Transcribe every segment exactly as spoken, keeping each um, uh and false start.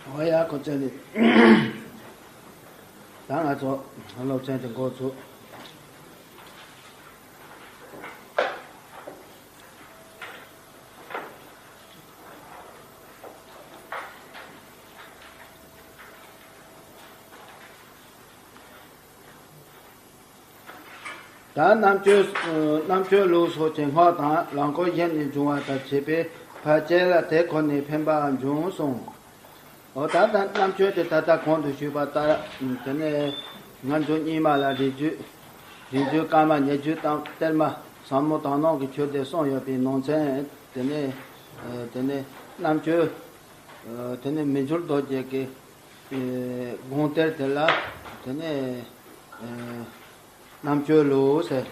ཨོ་ཡ། ཁོ་ཚོ་ནི་ད་ང་ཚོ་སློབ་ཚན་དེ་འགོ་ཚུགས། ད་རྣམ་དཔྱོད། རྣམ་དཔྱོད་ལུགས་སོགས་ཀྱི་སྔགས་དང་ལམ་ཁོར་གཞན་ནས་འབྱུང་བ་དང་བཅས་པའི་ཕར་བཅད་ལ་དེ་ཁོ་ནས་འཕེན་པ་འབྱུང་གསུངས། འོ་ད་ལྟ་རྣམ་དཔྱོད་དེ་ད་ལྟ་གོང་དུ་ཞུས་པ་ལྟར། དེ་ནས་སྔ་འགྱུར་རྙིང་མ་ལ་རིགས་རྒྱུད། རིགས་རྒྱུད་བཀའ་མ་ཉེ་རྒྱུད་དང་གཏེར་མ་ཟབ་མོ་དོན་སྣོད་ཀྱི་ཆོས་སྡེ་གསུམ་ཡོད་པའི་ནང་ཚན། དེ་ནས་དེ་ནས་རྣམ་དཔྱོད། དེ་ནས་མི་འགྱུར་རྡོ་རྗེ་གི་དགོངས་གཏེར་དེ་ལ། དེ་ནས་རྣམ་དཔྱོད་ལུགས་ཟེར།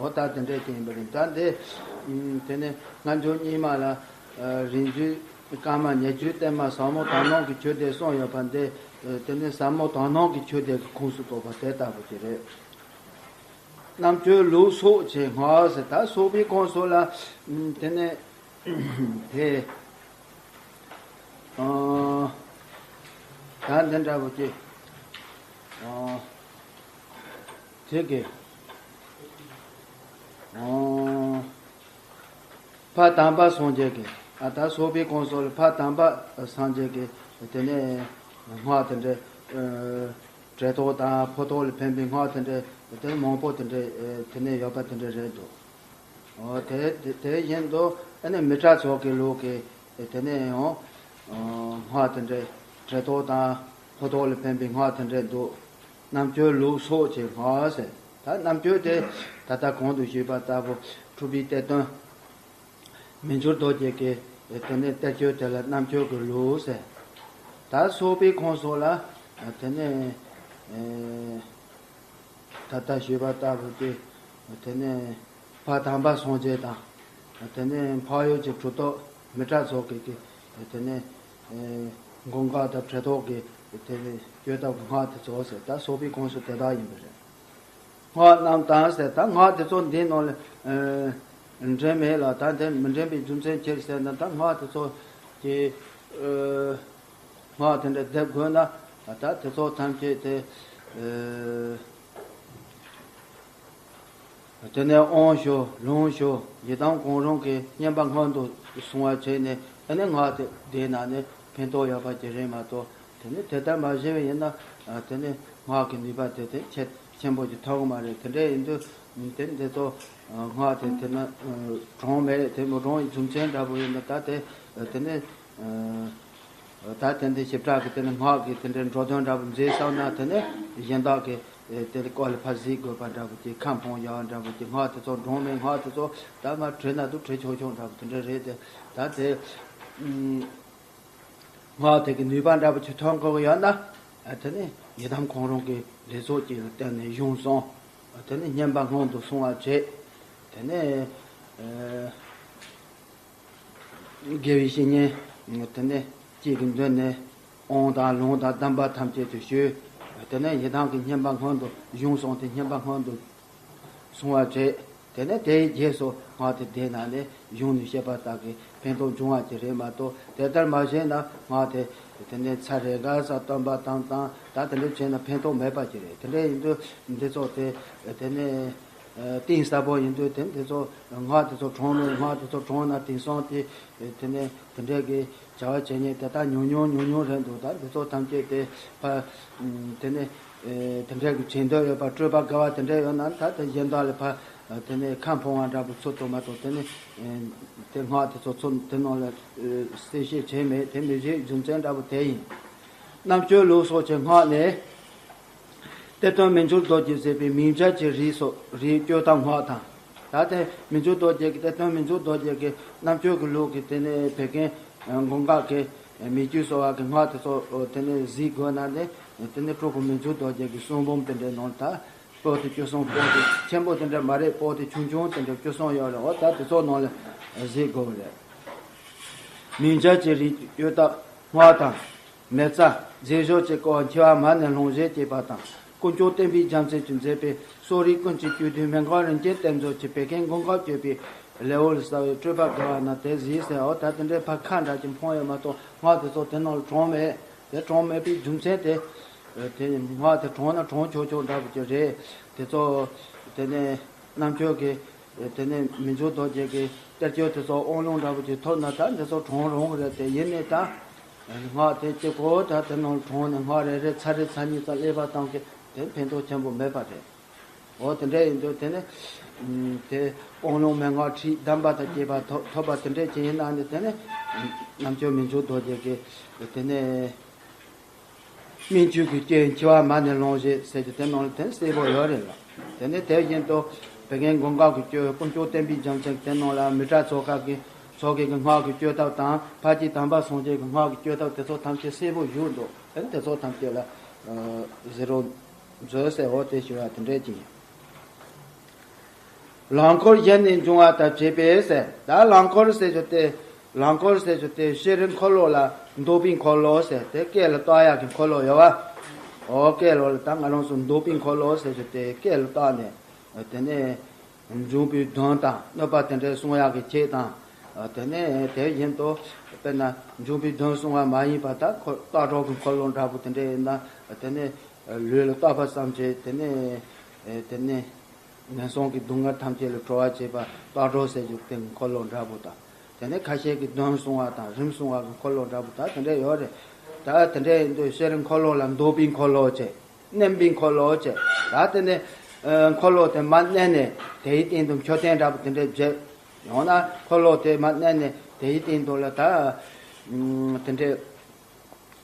འོ་ད་དེ་འདྲས་ཅིག་ཡིན་པ་རེད། ད་འདི། དེ་ནས་སྔ་འགྱུར་རྙིང་མ་ལ་རིགས་རྒྱུད་བཀའ་མ་ཉེ་རྒྱུད་གཏེར་མ་ཟབ་མོ་དོན་སྣོད་ཀྱི་ཆོས་སྡེ་གསུམ་ཡོད་པ་འདི། དེ་ནས་ཟབ་མོ་དོན་སྣོད་ཀྱི་ཆོས་སྡེ་གི་ཁོངས་སུ་གཏོགས་པ་དེ་ལྟ་བུ་ཅིག་རེད། རྣམ་དཔྱོད་ལུགས་སོགས་ཀྱི་སྔགས་ཟེར། ད་སོགས་པའི་ཁོངས་སུ་ལ། དེ་ནས་དེ། ཨ། ད་འདི་འདྲ་བོ་ཅིག་ཨ། དེ་གི། ཨ། ཕ་དམ་པ་སངས་རྒྱས་ཀྱི། ཨ། ད་སོགས་པའི་ཁོངས་སུ་ལ་ཕ་དམ་པ་སངས་རྒྱས་ཀྱི། དེ་ནས་སྔགས་དེ་འདྲ། ཨ། བྲེ་ཐོག་དང་ཕོ་ཐོག་ལ་ཕན་པའི་སྔགས་དེ་འདྲ་དེ་མང་པོ་དེ་འདྲ། ཨ། དེ་ནས་ཡོད་པ་དེ་འདྲ་རེད་འདུག་འོ་དེ་དེ་དེ་བཞིན་དུ། ཨ་ནི་མི་ཏྲ་ཚོགས་ཀྱི་ལུགས་ཀྱི། དེ་ནས་ཡང་སྔགས་དེ་འདྲ། བྲེ་ཐོག་དང་ཕོ་ཐོག་ལ་ཕན་པའི་སྔགས་དེ་འདྲ་འདུག་རྣམ་དཔྱོད་ལུགས་སོགས་ཀྱི་སྔགས་ཟེར། ད་རྣམ་དཔྱོད་དེ་ད་ལྟ་གོང་དུ་ཞུས་པ་ལྟ་བུ་འཁྲུལ་པའི་གཏེར་སྟོན། མི་འགྱུར་རྡོ་རྗེ་གི་དེ་ནས་གཏེར་ཆོས་དེ་ལ་རྣམ་དཔྱོད་ཀྱི་ལུགས་ཟེར། ད་སོགས་པའི་ཁོངས་སོགས་ལ། དེ་ནས་ཨེ། ད་ལྟ་ཞུས་པ་ལྟ་བུ་དེ། དེ་ནས་ཕ་དམ་པ་སངས་རྒྱས་དང་། དེ་ནས་འཕགས་ཡུལ་གྱི་གྲུབ་ཐོབ་མི་ཏྲ་ཚོགས་ཀྱི་གི། དེ་ནས་ཨེ། མགོན་ཁང་དང་བྲེ་ཐོག་གི་དེ་ནས་བསྐྱོད་ཐབས་ཀྱི་སྔགས་དེ་ཚོ་ཟེར། ད་སོགས་པའི་ཁོངས་སུ་དེ་དག་ཡིན་པ་རེད། སྔགས་རྣམས་དང་ཟེར། ད་སྔགས་དེ་ཚོ་འདིའི་ནང་ལ་ཨེ། འདྲེན་མེད་ལ། ད་དེ་མི་འདྲེན་པའི་རྒྱུ་མཚན་ཅི་ཟེར་ན། ད་སྔགས་དེ་ཚོ་གི་ཨེ། སྔགས་དེ་འདྲ་བསྡེབ་དགོས་ན། ད་དེ་ཚོ་ཐམས་ཅད་དེ། ཨེ། དེ་ནས་དབང་ཞུ་ལུང་ཞུ་ཡི་དམ་གང་རུང་གི་བསྙེན་པ་སྔོན་དུ་སོང་བ་བྱས་ནས། དེ་ནས་སྔགས་དེ་བཟླས་ན་ནི་ཕན་ཐོགས་ཡོད་པ་ཅིག་རེད་མ་གཏོགས། དེ་ནས་དེ་ལྟར་མ་བྱས་པ་ཡིན་ན། དེ་ནས་སྔགས་ཀྱི་ནུས་པ་དེ་དེ་ཆེ་ཆེན་པོ་ཅིག་ཐོན་གི་མ་རེད། དེ་འདྲ་ཡིན་དུས་དེ་འདི་ཚོ་སྔགས་དེ་དེ་ན་གྲངས་མེད་དེ་མི་གྲངས་རྒྱུ་མཚན་འདྲ་པོ་ཡིན་ན། ད་དེ་དེ་ནས། ད་དེ་འདི་ཞིབ་ཕྲ་གི་དེ་ནི་སྔགས་ཀྱི་དེ་འདྲའི་འགྲོ་དོན་འདྲ་པོ་མཛད་བསམ་ན། དེ་ནི་གཞན་དག་གི་དེ་སྐོར་ལ་ཕར་གཟིགས་དགོས་པ་འདྲ་པོ་ཅིག་ཁ་འཕངས་ཡག་འདྲ་པོ་ཅིག་སྔགས་དེ་ཚོ་གྲངས་མེད། སྔགས་དེ་ཚོ་ད་མར་བྲིས་ན་དུ་བྲིས་ཆོག་ཆོག་འདྲ་པོ་དེ་འདྲ་རེད་དེ། ད་དེ་སྔགས་དེ་གི་ནུས་པ་འདྲ་པོ་ཅིག་ཐོན་དགོས་ཀྱི་ཡོད་ན། དེ་ནི་ཡི་དམ་གང་རུང་གི་ལས་ཚོགས་ཅིག་ལ་བརྟེན་ནས་གཞུང་གསུང་། དེ་ནི་བསྙེན་པ་སྔོན་དུ་སོང་བ་བྱས། དེ་ནས། དགེ་བའི་བཤེས་གཉེན་དེ་ནས་གཅིག་གི་མདུན་ནས་དབང་དང་ལུང་དང་གདམས་པ་ཐམས་ཅད་དུ་ཞུས། དེ་ནས་ཡི་དམ་གྱི་བསྙེན་པ་སྔོན་དུ། གཞུང་གསུང་སྟེ་བསྙེན་པ་སྔོན་དུ་སོང་བ་བྱས། དེ་ནས་དེའི་རྗེས་སུ་སྔགས་དེ་བཟླས་ན་ནི་གཞུང་ནས་བཤད་པ་ལྟར་གྱི་ཕན་ཐོགས་འབྱུང་བ་ཅིག་རེད་མ་གཏོགས། དེ་ལྟར་མ་བྱས་ན་སྔགས་དེ་དེ་ནས་ཚར་རེ་འགའ་ས་བཏོན་པ་དང་དང་། ད་དེ་འདྲ་བྱས་ན་ཕན་ཐོགས་མེད་པ་ཅིག་རེད། དེ་འདྲ་ཡིན་དུས་འདི་ཚོ་དེ་དེ་ནས། གཏིང་ཟབ་པོ་ཡིན་དུས་དེ་འདི་ཚོ་སྔགས་དེ་ཚོ་གྲངས་མེད། སྔགས་དེ་ཚོ་གྲངས་ན་དེང་སང་དེ་དེ་ནས་དེ་འདྲས་ཀྱི་བྱ་བ་བྱེད་མཁན་དེ་དག་ཉུང་ཉུང་ཉུང་ཉུང་རེད་འདུག་ད་འདི་ཚོ་ཐམས་ཅད་དེ་ཕ་དེ་ནས་དེ་འདྲས་ཀྱི་བྱེད་འདོད་ཡོད་པ། སྤྲོས་པ་དགའ་བ་དེ་འདྲས་ཡོད་ན། ད་དེ་གཞན་དག་ལ་ཕ་དེ་ནས་ཁ་འཕངས་པ་འདྲ་པོ་ཚུལ་དུ་མ་གཏོགས། དེ་ནས་དེ་སྔགས་དེ་ཚོ་ཚུལ་དེ་ནང་ལ་གསལ་བཤད་བྱས་མེད། དེ་མི་བྱེད་རྒྱུ་མཚན་འདྲ་པོ་དེ་ཡིན། རྣམ་དཔྱོད་ལུགས་སོགས་ཀྱི་སྔགས་ནི། གཏེར་སྟོན་མི་འགྱུར་རྡོ་རྗེས་མཛད་པའི་མིང་བྱར་གྱི་རིགས་སོགས་རིགས་བསྐྱོད་ཐབས་སྔགས་དང་། ད་ལྟའི་མི་འགྱུར་རྡོ་རྗེ་གི། གཏེར་སྟོན་མི་འགྱུར་རྡོ་རྗེ་གི་རྣམ་དཔྱོད་ཀྱི་ལུགས་ཀྱི་དེ་ནས་བད་ཀན་མགོན་ཁང་གི་མི་བསྐྱོད་གསོ་བ་གི་སྔགས་དེ་ཚོ་དེ་ནས་གཟིགས་དགོས་ན་ནི། དེ་ནས་སྤྲུལ་སྐུ་མི་འགྱུར་རྡོ་རྗེ་གི་གསུང་འབུམ་དེ་འདྲའི་ནང་ད་པོ་ཏི་བཅུ་གསུམ། པོ་ཏི་ཆེན་པོ་དེ་འདྲ་མ་རེད། པོ་ཏི་ཆུང་ཆུང་དེ་འདྲ་བཅུ་གསུམ་ཡོད་རེད། འོ་ད་དེ་ཚོ་ནང་ལ་གཟིགས་དགོས་རེད། མིང་བྱར་གྱི་རིགས་བསྐྱོད་ཐབས་སྔགས་དང་། མེ་བཙའ་རྫས་སྦྱོར་གྱི་སྐོར་འཆི་བ་མ་ནས་ལྷུང་བཟེད་ཅེས་པ་དང་། དཀོན་མཆོག་བསྟན་པའི་རྒྱལ་མཚན་གྱིས་མཛད་པའི་གསོ་རིག་ཀུན་གྱི་བཅུད་བསྡུས་སྨན་ཁང་རིན་ཆེན་གཏེར་མཛོད་ཀྱི་བད་ཀན་མགོན་ཁང་བསྐྱོད་པའི་ལེའུ་ལ་གསལ་བའི་སྤྲོས་པ་དགའ་བ་ན་དེ་གཟིགས་ཟེར། འོ་ད་དེ་འདྲའི་ཕ་ཁ་འདྲ་ཅིག་འཕངས་ཡོད་མ་གཏོགས། སྔགས་དེ་ཚོ་དེ་ནང་ལ་གྲངས་མེད། དེ་གྲོངས་མེད་པའི་རྒྱུ་མཚན་དེ། དེ་སྔགས་དེ་གྲོངས་ན་གྲོངས་ཆོག་ཆོག་འདྲ་པོ་ཅིག་རེད། དེ་ཚོ་དེ་ནས་རྣམ་དཔྱོད་ཀྱི། དེ་ནས་མི་འཇུག་རྡོ་རྗེ་གི་གཏེར་ཆོས་དེ་ཚོ་དབང་ལུང་འདྲ་པོ་ཅིག་ཐོབ་ན་ད་འདི་ཚོ་གྲོངས་རུང་གི་རེད། དེ་ཡིན་ནའི་ད་སྔགས་དེ་གཅིག་པོ་ད་དེ་ནང་གྲོངས་ནས་སྔགས་རེ་རེ་ཚར་རེ་ཚར་གཉིས་ཙམ་ཀླད་པ་བཏང་གི་དེ་ཕན་ཐོགས་ཆེན་པོ་མེད་པ་རེད། འོ་དེ་འདྲ་ཡིན་དུས་དེ་ནི་དེ་དབང་ལུང་མན་ངག་ཁྲིད་གདམས་པ་དང་བཅས་པ་ཐོབ་ཐོབ་པ་དེ་འདྲ་ཅིག་ཡིན་ན་ནི་དེ་ནི་རྣམ་དཔྱོད་མི་འཇུག་རྡོ་རྗེ་གི་དེ་ནི་སྨིན་བྱེད་ཀྱི་སྐྱེས་འཆི་བ་མ་ནས་ལོངས་སྤྱོད་ཟེར་གྱི་དེ་ནང་ལ་དེ་གསལ་པོ་ཡོད་རེད་ལ། དེ་ནི་དེ་བཞིན་དུ་བོད་རྒན་མགོན་ཁང་གི་སྐྱོ་དཀོན་མཆོག་བསྟན་པའི་རྒྱལ་མཚན་གྱི་དེ་ནང་ལ་མི་ཏྲ་ཙོ་ཁ་གི་ཙོ་གེ་གི་སྔགས་ཀྱི་སྤྱོད་ཐབས་དང་ཕ་གི་དམ་པ་སངས་རྒྱས་ཀྱི་སྔགས་ཀྱི་སྤྱོད་ཐབས་དེ་ཚོ་ཐམས་ཅད་གསལ་པོ་བཞུགས་འདུག་དེ་ནི་དེ་ཚོ་ཐམས་ཅད་ལ་ཟེར་རོ། མཛོད་ཟེར་འོ་དེ་ཞུ་བ་དེ་འདྲས་ཅིག་ཡིན། ལང་འཁོར་བཞི་ནས་འབྱུང་བ་དང་བཅས་པས་ཟེར། ད་ལང་འཁོར་ཟེར་རྒྱུ་དེ། ལང་འཁོར་ཟེར་རྒྱུ་དེ་ཤྲཱི་འཁོར་ལོ་ལ་འདོད་པའི་འཁོར་ལོ་ཟེར་དེ་སྐེ་ལ་བཏགས་ཡག་གི་འཁོར་ལོ་ཡོད་བ། འོ་སྐེ་ལོ་ལ་ད་ང་རང་ཚོ་འདོད་པའི་འཁོར་ལོ་ཟེར་རྒྱུ་དེ་སྐེ་ལ་བཏགས་ནས་དེ་ནས། འབྱུང་པོའི་གདོན་དང་གནོད་པ་དེ་འདྲའི་སྲུང་ཡག་གི་ཆེད་དང་། དེ་ནས་དེ་བཞིན་དུ་དཔེར་ན་འབྱུང་པོའི་གདོན་སྲུང་བ་མ་ཡིན་པ་ད་ཁོ་སྟག་གྲོག་གི་འཁོར་ལོ་འདྲ་པོ་དེ་འདྲ་ཡིན་ན་དེ་ནས་ལུས་ལ་བཏགས་པ་ཙམ་གྱིས་དེ་ནས་དེ་ནས་ངན་སོང་གི་སྡུག་བསྔལ་ཐམས་ཅད་ལས་གྲོལ་བར་བྱེད་པ་སྟག་གྲོག་ཟེར་རྒྱུ་དེ་འཁོར་ལོ་འདྲ་པོ་དང་། དེ་ནས་ཁ་ཤས་ཀྱིས་གདོན་སྲུང་བ་དང་རིམས་སྲུང་བ་གི་འཁོར་ལོ་འདྲ་པོ་ད་དེ་འདྲ་ཡོད་རེད། ད་དེ་འདྲ་ཡིན་དུས་ཤྲཱི་འཁོར་ལོ་ལ་འདོད་པའི་འཁོར་ལོ་བྱས། མནན་པའི་འཁོར་ལོ་བྱས། ད་དེ་ནས་ཨ་འཁོར་ལོ་དེ་མར་མནན་ནས་དེའི་སྟེང་དུ་མཆོད་རྟེན་འདྲ་པོ་དེ་འདྲ་བྱས། ཡང་ན་འཁོར་ལོ་དེ་མར་མནན་ནས་དེའི་སྟེང་དུ་ལ་ད་ཨ་དེ་འདྲ་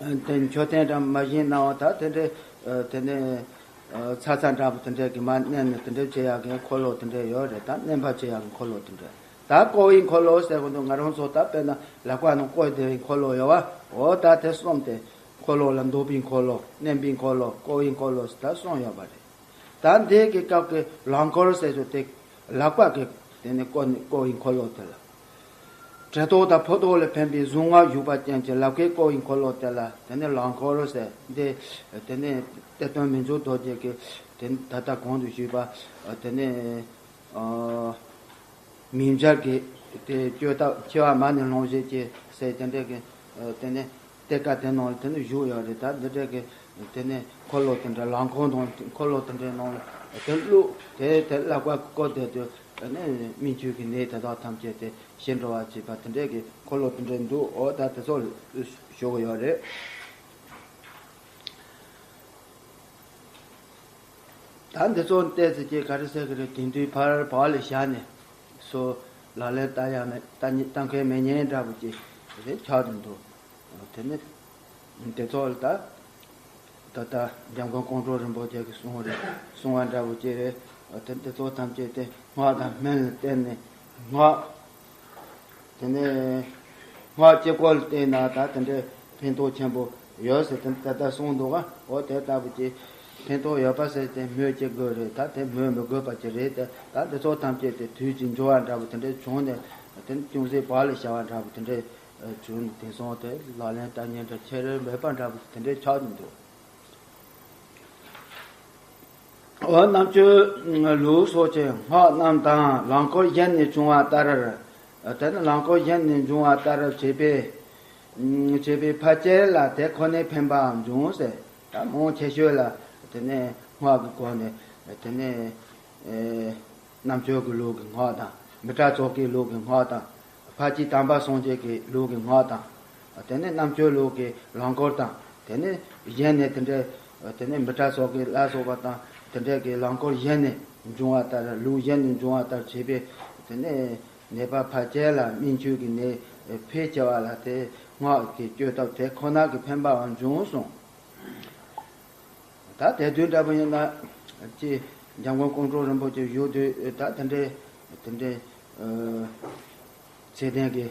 ཨ་དེ་མཆོད་རྟེན་འདྲ་མ་བཞེངས་ན་འོ་ད་དེ་འདྲ་ཨ་དེ་ནས་ཨ་ཚ་ཚ་འདྲ་པོ་དེ་འདྲ་གི་མར་མནན་ནས་དེ་འདྲ་བྱེད་ཡག་གི་འཁོར་ལོ་དེ་འདྲ་ཡོད་རེད། ད་མནན་པ་བྱེད་ཡག་གི་འཁོར་ལོ་དེ་འདྲ། ད་བསྐོར་བའི་འཁོར་ལོ་ཟེར་གོ་འདུག་ང་རང་ཚོ་ད་དཔེར་ན་ལག་པ་ནང་བསྐོར་བསྡད་པའི་འཁོར་ལོ་ཡོད་བ། འོ་ད་དེ་གསུམ་དེ། འཁོར་ལོ་ལ་འདོད་པའི་འཁོར་ལོ། མནན་པའི་འཁོར་ལོ། བསྐོར་བའི་འཁོར་ལོ་ཟེར་ད་གསུམ་ཡོད་པ་རེད། ད་འདི་གི་སྐབས་ཀྱི་ལང་འཁོར་ཟེར་རྒྱུ་དེ་ལག་པ་གི་དེ་ནས་བསྐོར་ནས་བསྐོར་བའི་འཁོར་ལོ་དེ་ལ། གྲི་ཐོགས་དང་ཕོ་ཐོགས་ལས་འཕེན་པའི་གཟུངས་སྔགས་བཞུགས་པ་ཅན་གྱི་ལག་པས་བསྐོར་བའི་འཁོར་ལོ་དེ་ལ་དེ་ནས་ལང་འཁོར་ཟེར། འདི་དེ་ནས་གཏེར་སྟོན་མི་འཇུག་རྡོ་རྗེ་གིས་དེ་ད་ལྟ་གོང་དུ་ཞུས་པ་དེ་ནས། མིང་སྦྱར་གྱི་དེ་བཅོས་ཐབས་འཆི་བ་མ་ནས་ལོངས་སྤྱོད་ཅེས་ཟེར་དེ་འདྲ་གི་དེ་ནས་གཏེར་ཁ་དེ་ནང་ལ་དེ་ནས་བཞུགས་ཡོད་རེད། ད་འདི་འདྲ་གི་དེ་ནས་འཁོར་ལོ་དེ་འདྲ་ལང་འཁོར་དང་འཁོར་ལོ་དེ་འདྲའི་ནང་ལ་དེ་བླུགས་དེ་དེ་ལག་པ་བསྐོར་བསྡད་དུས་དེ་ནས་སྨིན་བྱེད་ཀྱི་ནད་དེ་དག་ཐམས་ཅད་དེ་ཞི་འགྲོ་བ་བྱེད་པ་དེ་འདྲ་གི་འཁོར་ལོ་དེ་འདྲ་འདུག་འོ་ད་དེ་ཚོ་ཞུ་གི་ཡོད་རེད། ད་འདི་ཚོ་བལྟས་ཚེ་ཅིག་ག་རེ་ཟེར་གི་རེད། དེང་དུས་ཕར་བག་ལ་ཞ་ནས་སོ་ལག་ལེན་བསྟར་ཡ་མེད། བསྟར་མཁན་མེད་མཁན་འདྲ་པོ་ཅིག་རེད་ཆགས་དུ་འདུག་དེ་ནི་དེ་ཚོ་ལ་ད་ད་ལྟ་འཇམ་མགོན་ཀོང་སྤྲུལ་རིན་པོ་ཆེ་གི་གསུང་རེད། གསུང་བ་འདྲ་པོ་ཅིག་རེད། དེ་འདི་ཚོ་ཐམས་ཅད་དེ་སྔགས་དང་སྨན་ལ་བརྟེན་ནས་སྔགས། དེ་ནས་སྔགས་གཅིག་པོ་ལ་བརྟེན་ན་ད་དེ་འདྲའི་ཕན་ཐོགས་ཆེན་པོ་ཡོད་ཟེར་དེ་ད་ལྟ་གསུངས་འདུག་ག་འོ་དེ་ལྟ་བུ་ཅིག་ཕན་ཐོགས་ཡོད་པ་ཟེར་དེ་སྨོས་ཅི་དགོས་རེད། ད་དེ་སྨོས་མི་དགོས་པ་ཅིག་རེད། དེ་ད་འདི་ཚོ་ཐམས་ཅད་དེ་དུས་ཀྱི་འགྱུར་བ་འདྲ་པོ་དེ་འདྲའི་བྱུང་ནས་དེ་ཅུང་ཟད་བག་ལ་ཞ་བ་འདྲ་པོ་དེ་འདྲའི་བྱུང་ནས་དེང་སང་དེ་ལག་ལེན་བསྟར་མཁན་འདྲ་ཁྱད་རེ་མེད་པ་འདྲ་པོ་དེ་འདྲའི་ཆགས་ཀྱི་འདུག་འོ་རྣམ་དཔྱོད་ལུགས་སོགས་ཀྱི་སྔགས་རྣམས་དང་ལང་འཁོར་བཞི་ནས་བྱུང་བ་ལྟར། དེ་ནི་ལང་འཁོར་བཞི་ནས་འབྱུང་བ་ལྟར་བྱས་པས། བྱས་པས་ཕལ་ཆེར་ལ་དེ་ཁོ་ནའི་འཕེན་པའང་འབྱུང་ཟེར། ད་མང་ཆེ་ཤོས་ལ་དེ་ནས་སྔགས་ཀྱི་སྒོ་ནས་དེ་ནས་རྣམ་དཔྱོད་ཀྱི་ལུགས་ཀྱི་སྔགས་དང་མི་ཏྲ་ཙོ་ཀའི་ལུགས་ཀྱི་སྔགས་དང་། ཕ་གི་དམ་པ་སངས་རྒྱས་ཀྱི་ལུགས་ཀྱི་སྔགས་དང་། དེ་ནས་རྣམ་དཔྱོད་ལུགས་ཀྱི་ལང་འཁོར་དང་། དེ་ནས་གཞན་ནས་དེ་འདྲའི་དེ་ནས་མི་ཏྲ་ཙོ་ཀའི་ལ་སོགས་པ་དང་དེ་འདྲའི་གི་ལང་འཁོར་གཞན་ནས་འབྱུང་བ་ལྟར་ལུགས་གཞན་ནས་འབྱུང་བ་ལྟར་བྱས་པས་དེ་ནས་ནད་པ་ཕལ་ཆེར་ལ་སྨིན་བྱེད་ཀྱི་ནད་འཕེལ་ཆེ་བ་ལ་དེ་སྔགས་ཀྱི་བཅོས་ཐབས་དེ་ཁོ་ན་གི་འཕེན་པའང་འབྱུང་གསུངས། ད་དེ་དུས་འདྲ་པོ་ཡིན་ན་ཅི་འཇམ་མགོན་ཀོང་སྤྲུལ་རིན་པོ་ཆེ་བཞུགས་དུས་ད་དེ་འདྲའི་དེ་འདྲའི་ཚད་ལྡན་གྱི་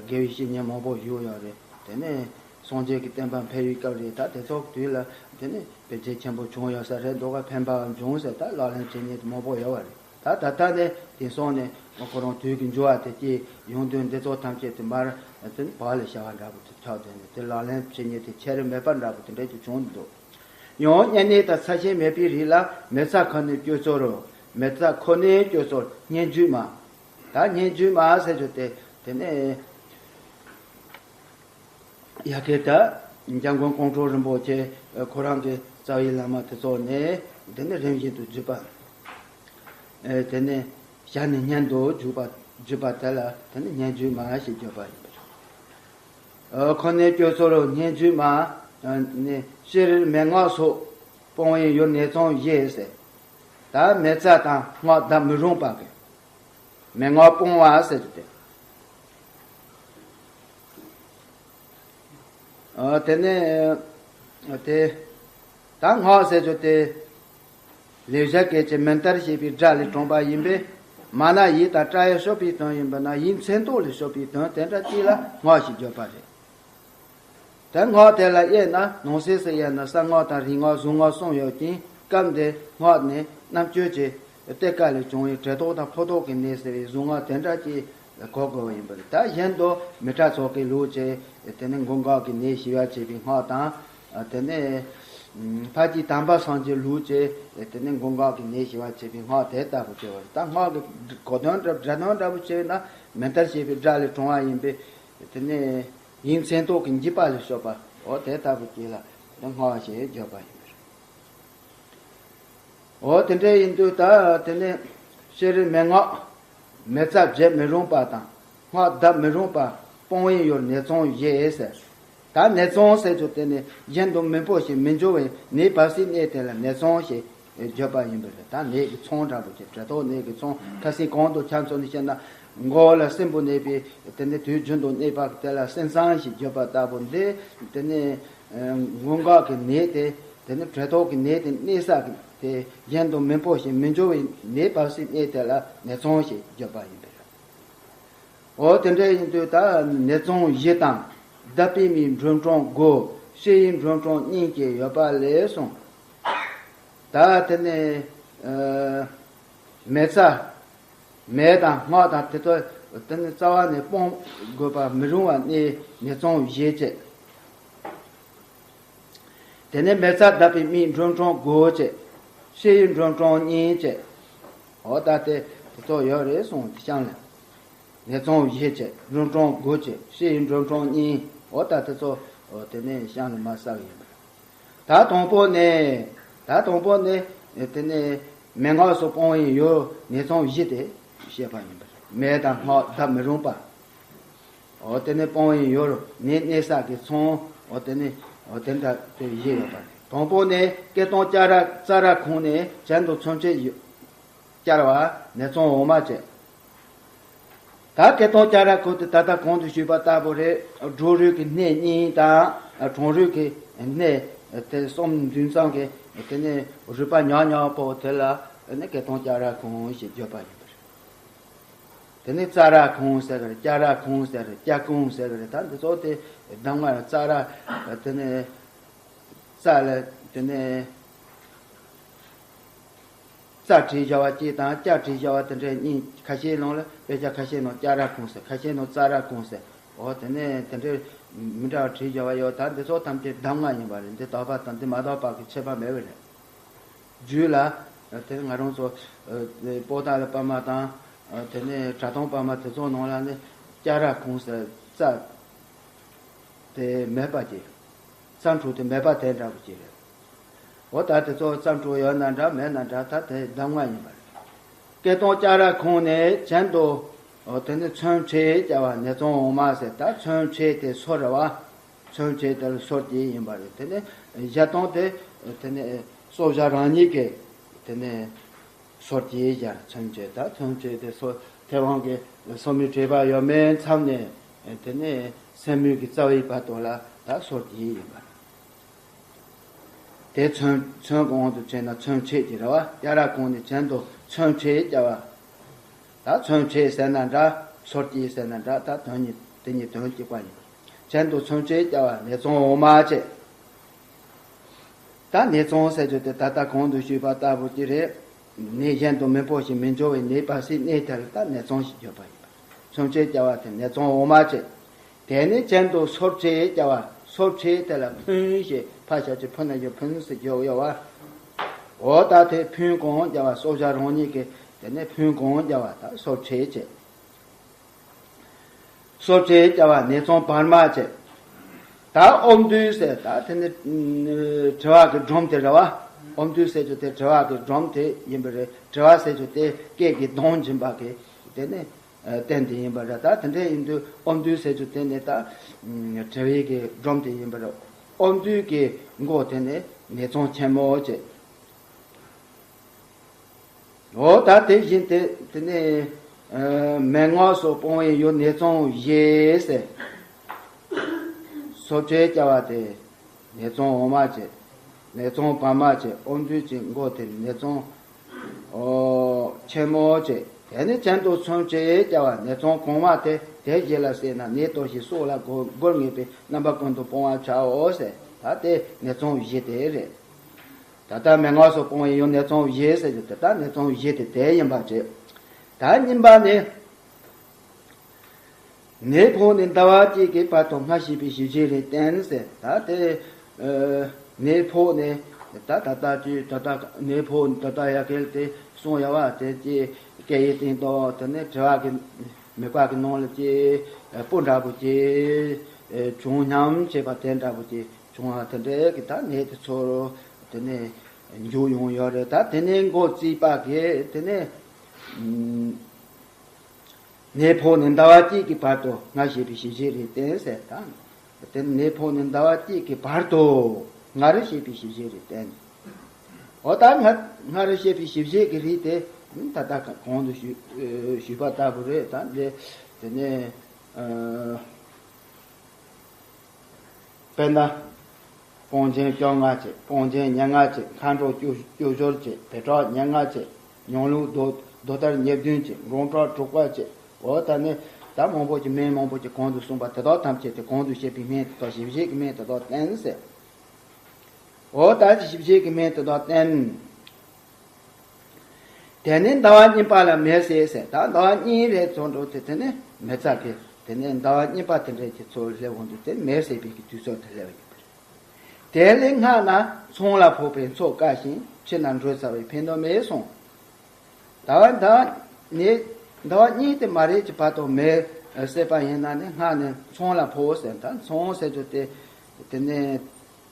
དགེ་བའི་བཤེས་གཉེན་མང་པོ་བཞུགས་ཡོད་རེད། དེ་ནས་སངས་རྒྱས་ཀྱི་བསྟན་པ་འཕེལ་བའི་སྐབས་རེད། ད་དེ་ཚོ་དུས་ལ་དེ་ནས་བེད་སྤྱོད་ཆེན་པོ་བྱུང་ཡོད་ས་རེད་འདུག་ག་འཕེན་པའང་འབྱུང་ཟེར་ད་ལག་ལེན་བྱེད་མཁན་དེ་མང་པོ་ཡོད་པ་རེད། ད་ད་ལྟ་ནས་དེང་སང་ནས་ཁོ་རང་དུས་ཀྱི་འགྱུར་བ་དེ་སྐྱེས་ཡོང་དུས་འདི་ཚོ་ཐམས་ཅད་དེ་མར་དེ་བག་ལ་ཞ་བ་འདྲ་པོ་དེ་ཆགས་དེ་ནས་དེ་ལག་ལེན་བྱེད་མཁན་དེ་ཁྱད་རེ་མེད་པ་འདྲ་པོ་དེ་འདྲ་ཅིག་བྱུང་འདུག་ཡང་གཉན་ནད་དང་ཚ་ཞེན་མེད་པའི་རིགས་ལ་མི་ཚ་ཁོ་ནའི་སྤྱོད་ཚུལ་རོ། མི་ཚ་ཁོ་ནའི་སྤྱོད་ཚུལ་སྙན་བརྒྱུད་མ། ད་སྙན་བརྒྱུད་མ་ཟེར་རྒྱུ་དེ་དེ་ནས་ཡ་གི་ད་ འཇམ་མགོན་ཀོང་སྤྲུལ་རིན་པོ་ཆེ་ཁོ་རང་གི་རྩ་བའི་བླ་མ་དེ་ཚོ་ནས་དེ་ནས་རིམ་བཞིན་དུ་བརྒྱུད་པ། དེ་ནས་ཞལ་ནས་སྙན་དུ་བརྒྱུད་པ། བརྒྱུད་པ་དེ་ལ་དེ་ནས་སྙན་བརྒྱུད་མ་ཞེས་བརྗོད་པ་ཡིན་པ་རེད། ཁོ་ནས་སྤྱོད་ཚུལ་སྙན་བརྒྱུད་མ། ནི་སྤྱིར་མན་ངག་སོགས་སྤོང་བའི་ཡུལ་ནེ་ཙོང་ཞེས་ཟེར། ད་མེ་བཙའ་དང་སྔགས་བརྡབ་མི་རུང་བ་གི་མན་ངག་སྤོང་བ་ཟེར་ཏེ། དེ་ནས་དེ་ད་སྔགས་ཟེར་རྒྱུ་དེ། ལེགས་སྦྱར་སྐད་ཀྱི་མིང་མཐར་བྱས་པའི་སྒྲ་ལས་གྲུབ་པ་ཡིན་པས། མ་ན་ཡིད་དང་སྒྲ་ཡི་སྤྱོད་པའི་དོན་ཡིན་པ་ན་ཡིད་མཚན་རྟོག་ལས་སྤྱོད་པའི་དོན་དེ་འདྲ་གཅིག་ལ་སྔགས་ཞེས་བརྗོད་པ་རེད། དེ་སྔགས་དེ་ལ་དབྱེ་ན་ནང་གསེས་སུ་དབྱེ་ན་གསང་སྔགས་དང་རིག་སྔགས་གཟུངས་སྔགས་གསུམ་ཡོད་ཅིང་། སྐབས་འདིར་སྔགས་ནི་རྣམ་དཔྱོད་ཀྱི་གཏད་པ་ལས་བྱུང་བའི་དྲན་རྟོག་དང་ཕུ་ཐོགས་ཀྱི་གནས་ཟེར་བའི་གཟུངས་སྔགས་དེ་འདྲ་གཅིག་གོ་དགོས་པ་ཡིན་པ་རེད། ད་གཞན་དུ་མི་ཏྲ་ཚོགས་ཀྱི་ལུགས་ཀྱི་དེ་ནི་མགོན་ཁང་གི་གནས་ཞི་བར་བྱེད་པའི་སྔགས་དང་། དེ་ནས་ཕ་གི་དམ་པ་སངས་རྒྱས་ལུགས་ཀྱི་དེ་ནས་མགོན་ཁང་གི་གནས་ཞི་བར་བྱེད་པའི་སྔགས་དེ་ལྟ་བུ་བྱས་པ་རེད། ད་སྔགས་ཀྱི་གོ་དོན་འདྲ་སྒྲ་དོན་འདྲ་བོ་བྱས་ན་མིང་མཐར་བྱས་པའི་སྒྲ་ལས་གྲུབ་པ་ཡིན་པས། དེ་ནས་ཡིད་མཚན་རྟོག་གི་འཇུག་པ་ལས་སྤྱོད་པ། འོ་དེ་ལྟ་བུ་གཅིག་ལ་དེ་སྔགས་ཞེས་བརྗོད་པ་ཡིན་པ་རེད། འོ་དེ་འདྲ་ཡིན་དུས་ད་དེ་ནས་སྤྱིར་མན་ངག་མེ་བཙའ་བྱེད་མི་རུང་བ་དང་སྔགས་བརྡབ་མི་རུང་བ་སྤོང་བའི་ཡུལ་ནེ་ཙོང་ཞེས་ཟེར། ད་ནེ་ཙོང་ཟེར་རྒྱུ་དེ་ནི་གཞན་དུ་མི་སྤོ་ཞིང་མི་འཇུ་བའི་ནད་བབས་སའི་གནས་དེ་ལ་ནེ་ཙོང་ཞེས་བརྗོད་པ་ཡིན་པ་རེད། ད་ནད་ཀྱི་ཚོང་འདྲ་པོ་ཅིག་དྲན་རྟོག་ནད་ཀྱི་ཚོང་ཁ་སང་གོང་དུ་ཁྱེད་ཚོ་ནས་བཤད་ན་མགོ་ལ་སྲིན་བུ་གནས་པའི་དེ་ནི་དུས་རྒྱུན་དུ་གནས་པ་དེ་ལ་སྲིན་ཙང་ཞེས་བརྗོད་པ་ལྟ་བུ་འདི་དེ་ནི་མགོན་ཁང་གི་ནད་དེ། དེ་ནི་དྲན་རྟོག་གི་ནད་དེ་གནས་ས་དེ་གཞན་དུ་མི་སྤོ་ཞིང་མི་འཇུ་བའི་ནད་བབས་སའི་གནས་དེ་ལ་ནེ་ཙོང་ཞེས་བརྗོད་པ་ཡིན་པས། འོ་དེ་འདྲ་ཡིན་དུས་ད་ནེ་ཙོང་བཞི་དང་བརྡབ་པའི་མིང་འབྲུམ་ཕྲེང་དགུ། ཕྱི་ཡི་འབྲུམ་ཕྲེང་གཉིས་ཀྱི་ཡོད་པ་ལས་གསུངས། ད་དེ་ནི་མེ་བཙའ་མེ་དང་སྔགས་དང་དེ་ཚོ་དེ་ནི་རྩ་བ་ནས་སྤོང་དགོས་པ་མི་རུང་བ་ནི་ནེ་ཙོང་བཞི་བྱས། དེ་ནས་མེ་བཙའ་བརྡབ་པའི་མིང་འབྲུམ་ཕྲེང་དགུ་བྱས། ཕྱི་ཡི་འབྲུམ་ཕྲེང་གཉིས་བྱས། འོ་ད་དེ་དེ་ཚོ་ཡོད་རེད་གསུངས་ཏེ་གཤམ་ལ། ནེ་ཙོང་བཞི་བྱས་འབྲུམ་ཕྲེང་དགུ་བྱས་ཕྱི་ཡི་འབྲུམ་ཕྲེང་གཉིས། འོ་ད་དེ་ཚོ་དེ་ནས་གཤམ་ལ་མར་གསལ་བ་ཡིན་པ་རེད། ད་དང་པོ་ནས་ད་དང་པོ་ནས་དེ་ནས་མན་ངག་སོགས་སྤོང་བའི་ཡུལ་ནེ་ཙོང་བཞི་དེ་བཤད་པ་ཡིན་པ་རེད། མེ་དང་སྔགས་བརྡབ་མི་རུང་བ། འོ་དེ་ནས་སྤོང་བའི་ཡུལ་ནད་གནས་ས་གི་ཚོང་། འོ་དེ་ནས་འོ་དེ་འདྲ་དེ་བཞི་ཡོད་པ་རེད། དང་པོ་ནས་སྐེ་སྟོང་སྐྱ་ར་ཙ་ར་ཁུང་ནས་གྱེན་དུ་ཚུན་ཆད་བསྐྱར་བ་ནེ་ཙོང་འོ་མ་བྱས། ད་སྐེ་སྟོང་སྐྱ་ར་ཁུང་དེ་ད་ལྟ་གོང་དུ་ཞུས་པ་ལྟ་བུ་རེད། སྒྲུབ་རུས་ཀྱི་སྣེ་གཉིས་དང་གྲང་རུས་ཀྱི་སྣེ་དེ་གསུམ་འདུས་ཙང་གི་དེ་ནས་རུས་པ་ཉག་ཉག་པོ་དེ་ལ་ནི་སྐེ་སྟོང་སྐྱ་ར་ཁུང་ཞེས་བརྗོད་པ་ཡིན་པ་རེད། དེ་ནས་ཙ་ར་ཁུང་ཟེར་གི་རེད། སྐྱ་ར་ཁུང་ཟེར་གི་རེད། སྐྱ་ཁུང་ཟེར་གི་རེད། ད་འདི་ཚོ་དེ་གདམས་ངག་ཙ་ར་དེ་ནས་ཙ་ལ་དེ་ནས་ཙ་བྲིས་བཞག་པ་གཅིག་དང་སྐྱ་བྲིས་བཞག་པ་དེ་འདྲའི་གཉིས། ཁ་ཤས་ནང་ལ་དཔེ་ཆ་ཁ་ཤས་ནང་སྐྱ་ར་ཁུང་ཟེར། ཁ་ཤས་ནང་ཙ་ར་ཁུང་ཟེར། འོ་དེ་ནས་དེ་འདྲའི་མི་འདྲ་བ་བྲིས་བཞག་པ་ཡོད། ད་འདི་ཚོ་ཐམས་ཅད་གདམས་ངག་ཡིན་པ་རེད། འདི་དག་པ་དང་འདི་མ་དག་པ་གི་ཁྱད་པར་མེད་པ་རེད། རྒྱུད་ལ། དེ་ང་རང་ཚོ་པོ་ཏཱ་ལའི་པར་མ་དང་། དེ་ནས་གྲྭ་ཐང་པར་མ་དེ་ཚོ་ནང་ལ་ནི་སྐྱ་ར་ཁུང་ཟེར་ཙ་དེ་མེད་པ་ཅིག་ཙ་འཕྲོ་དེ་མེད་པ་དེ་འདྲ་པོ་ཅིག་རེད། འོ་ད་དེ་ཚོ་ཙ་འཕྲོ་ཡོད་ན་འདྲ་མེད་ན་འདྲ། ད་དེ་གདམས་ངག་ཡིན་པ་རེད། སྐེ་སྟོང་སྐྱ་ར་ཁུང་ནས་གྱེན་དུ། འོ་དེ་ནི་མཚོན་ཕྲད་བྱ་བ་ནེ་ཙོང་འོ་མ་ཟེར། ད་མཚོན་ཕྲད་དེ་སོར་རེད་བ། མཚོན་ཕྲད་དེ་ལ་སོར་གྱི་ཡིན་པ་རེད། དེ་ནས་བཞག་སྟངས་དེ་དེ་ནས་སོར་བཞག་རང་ཉིད་ཀྱིས་དེ་ནས་སོར་གྱི་བཞག་མཚོན་བྱེད། ད་མཚོན་བྱེད་དེ་སོར་མཐེ་བོང་གི་སོར་མོའི་བྲེ་བ་ཡོད་མེད་མཚམས་ནས་དེ་ནས་སེན་མོའི་གི་རྩ་བའི་བར་དུ་ལ་ད་སོར་གྱི་ཡིན་པ་རེད། དེ་མཚོན་མཚོན་གོང་དུ་བྱས་ན་མཚོན་ཕྲད་ཀྱི་རེད་བ། སྐྱ་ར་གོང་ནས་གྱེན་དུ་མཚོན་ཕྲད་བྱ་བ། ད་མཚོན་ཕྲད་ཟེར་ན་འདྲ། སོར་གྱི་ཟེར་ན་འདྲ། ད་དོན་གཉིས་དེ་གཉིས་དོན་གཅིག་པ་ཡིན། གྱེན་དུ་མཚོན་ཕྲད་བྱ་བ་ནེ་ཙོང་འོ་མ་བྱས། ད་ནེ་ཙོང་ཟེར་རྒྱུ་དེ་ད་ལྟ་གོང་དུ་ཞུས་པ་ལྟ་བུ་ཅིག་རེད། ནད་གཞན་དུ་མི་སྤོ་ཞིང་མི་འཇུ་བའི་ནད་བབས་སའི་གནས་དེ་ལ་ད་ནེ་ཙོང་ཞེས་བརྗོད་པ་ཡིན་པ། མཚོན་ཕྲད་བྱ་བ་དེ་ནེ་ཙོང་འོ་མ་བྱས། དེ་ནས་གྱེན་དུ་སོར་ཕྲད་བྱ་བ། སོར་ཕྲད་དེ་ལ་ཕུན་ཞེས་ཕ་ཞབས་ཀྱུ་ཕུ་ན་ཞབས་ཀྱུ་ཕུན་ཟེར་བརྗོད་ཡོད་བ། འོ་ད་དེ་ཕུན་གོང་བྱ་བ། སོར་བཞག་རང་ཉིད་ཀྱིས་དེ་ནས་ཕུན་གོང་བྱ་བ་ད་སོར་ཕྲད་བྱས། སོར་ཕྲད་བྱ་བ་ནེ་ཙོང་བར་མ་བྱས། ད་ཨོ་མདུད་ཟེར་ད་དེ་ནི་དྲི་བ་གི་སྒྲོམ་དེ་རེད་བ། ཨོ་མདུད་ཟེར་རྒྱུ་དེ་དྲི་བ་གི་སྒྲོམ་དེ་ཡིན་པ་རེད། དྲི་བ་ཟེར་རྒྱུ་དེ་སྐད་ཀྱི་གདངས་འབྱིན་པ་གི་དེ་ནི་རྟེན་དེ་ཡིན་པ་རེད། ད་དེ་འདྲ་ཡིན་དུས་ཨོ་མདུད་ཟེར་རྒྱུ་དེ་ནི་ད་དྲི་བའི་གི་སྒྲོམ་དེ་ཡིན་པ་རེད། ཨོ་མདུད་ཀྱི་མགོ་དེ་ནི་ནེ་ཙོང་ཆེན་མོ་བྱས། འོ་ད་དེ་བཞིན་དེ་དེ་ནས་མན་ངག་སོགས་སྤོང་བའི་ཡུལ་ནེ་ཙོང་བཞི་ཟེར། སོ་བཅོས་བྱ་བ་དེ་ནེ་ཙོང་འོག་མ་བྱས། ནེ་ཙོང་བར་མ་བྱས། ཨོ་མདུད་ཀྱི་མགོ་དེ་ནེ་ཙོང་ཆེན་མོ་བྱས། དེ་ནས་གྱེན་དུ་མཚོན་བྱེད་བྱ་བ་ནེ་ཙོང་གོང་མ་དེ་དེ་བཞི་ལ་བསྲེས་ན་ནད་གཏོར་ཞིང་སྲོག་ལ་སྒོ་སྒོར་ངེས་པའི་རྣམ་པ་ཀུན་ཏུ་སྤོང་བར་བྱའོ་ཟེར། ད་དེ་ནེ་ཙོང་བཞི་དེ་རེད། ད་ལྟ་མན་ངག་སོགས་སྤོང་བའི་ཡུལ་ནེ་ཙོང་བཞི་ཟེར་རྒྱུ་དེ་ད་ནེ་ཙོང་བཞི་དེ་དེ་ཡིན་པ་བྱས། ད་གཉིས་པ་ནི། ནད་ཕོག་ནས་ཟླ་བ་གཅིག་གི་བར་དུ་སྔར་བཤད་པའི་ཞིབ་བཤད་རེ་བསྟན་ཟེར། ད་དེ་ནད་ཕོག་ནས་ད་ད་ལྟ་ཅི་ད་ལྟ་ནད་ཕོག་ད་ལྟ་ཡ་གལ་ཏེ་གསུང་ཡ་བ་དེ་ཅི་སྐད་ཡིག་སྟེང་དུ་དེ་ནས་དྲི་བ་གི་དམིགས་པ་གི་ནང་ལ་ཅི་སྤུ་འདྲ་པོ་ཅི་བྱུང་སྙམ་བྱེད་པ་དེ་འདྲ་པོ་ཅི། བྱུང་བ་དེ་འདྲའི་གི་ད་ནད་དེ་ཚོར་དེ་ནས་འཇུག་ཡོང་ཡོད་རེད། ད་དེ་ནས་འགོ་བརྩིས་པ་གི་དེ་ནས་ནད་ཕོག་ནས་ཟླ་བ་གཅིག་གི་བར་དུ་སྔར་བཤད་པའི་ཞིབ་བཤད་རེ་བསྟན་ཟེར། ད་དེ་ནད་ཕོག་ནས་ཟླ་བ་གཅིག་གི་བར་དུ་སྔར་བཤད་པའི་ཞིབ་བཤད་རེ་བསྟན། འོ་ད་སྔར་སྔར་བཤད་པའི་ཞིབ་བཤད་ཀྱི་རིགས་དེ་ད་ལྟ་གོང་དུ་ཞུས་ཞུས་པ་ལྟ་བུ་རེད། ད་འདི་དེ་ནས་དཔེར་ན། སྤང་ཆེན་བཅོ་ལྔ་བྱས། སྤང་ཆེན་ཉེར་ལྔ་བྱས། མཁའ་འགྲོ་བཅུ་བཅུ་ཞོར་བྱས། བེ་ཏྲག་ཉེར་ལྔ་བྱས། ཉང་ལུག་རྡོ་རྡོ་དར་ཉེར་བདུན་བྱས། འབྲོང་བྲག་དྲུག་པ་བྱས། འོ་ད་ནི་ད་མང་པོ་ཅིག་སྨན་མང་པོ་ཅིག་གོང་དུ་གསུངས་པ་དེ་དག་ཐམས་ཅད་དེ་གོང་དུ་བཤད་པའི་སྨན་དེ་དག་ཞིབ་བཤད་ཀྱི་སྨན་དེ་དག་བསྟན་ཟེར། འོ་ད་ཞིབ་བཤད་ཀྱི་སྨན་དེ་དག་བསྟན། དེ་ནས་ཟླ་བ་གཉིས་པ་ལ་མེར་བསྲེགས་ཟེར། ད་ཟླ་བ་གཉིས་རེ་ཚོ་འགྲོ་དེ་དེ་ནས་མེ་བཙའ་གི་དེ་ནས་ཟླ་བ་གཉིས་པ་དེ་འདྲའི་གི་ཚོ་སླེབས་འོང་དུས་དེ་མེར་བསྲེགས་པའི་གི་དུས་ཚོད་དེ་སླེབས་ཡོད་པ་རེད། དེ་ལས་སྔ་ན་ཚོང་ལ་ཕོག་པའི་མཚོ་དཀའ་ཞིང་ཕྱི་ན་འགྲོ་ཚར་བའི་ཕན་ཐོགས་མེད་གསུངས། ཟླ་བ་ཟླ་བ་ནས་ཟླ་བ་གཉིས་དེ་མ་རེད་ཀྱི་བར་དུ་མེར་བསྲེགས་པ་ཡིན་ན་ནི་སྔ་ནས་ཚོང་ལ་ཕོག་ཟེར། ད་ཚོང་ཟེར་རྒྱུ་དེ་དེ་ནས།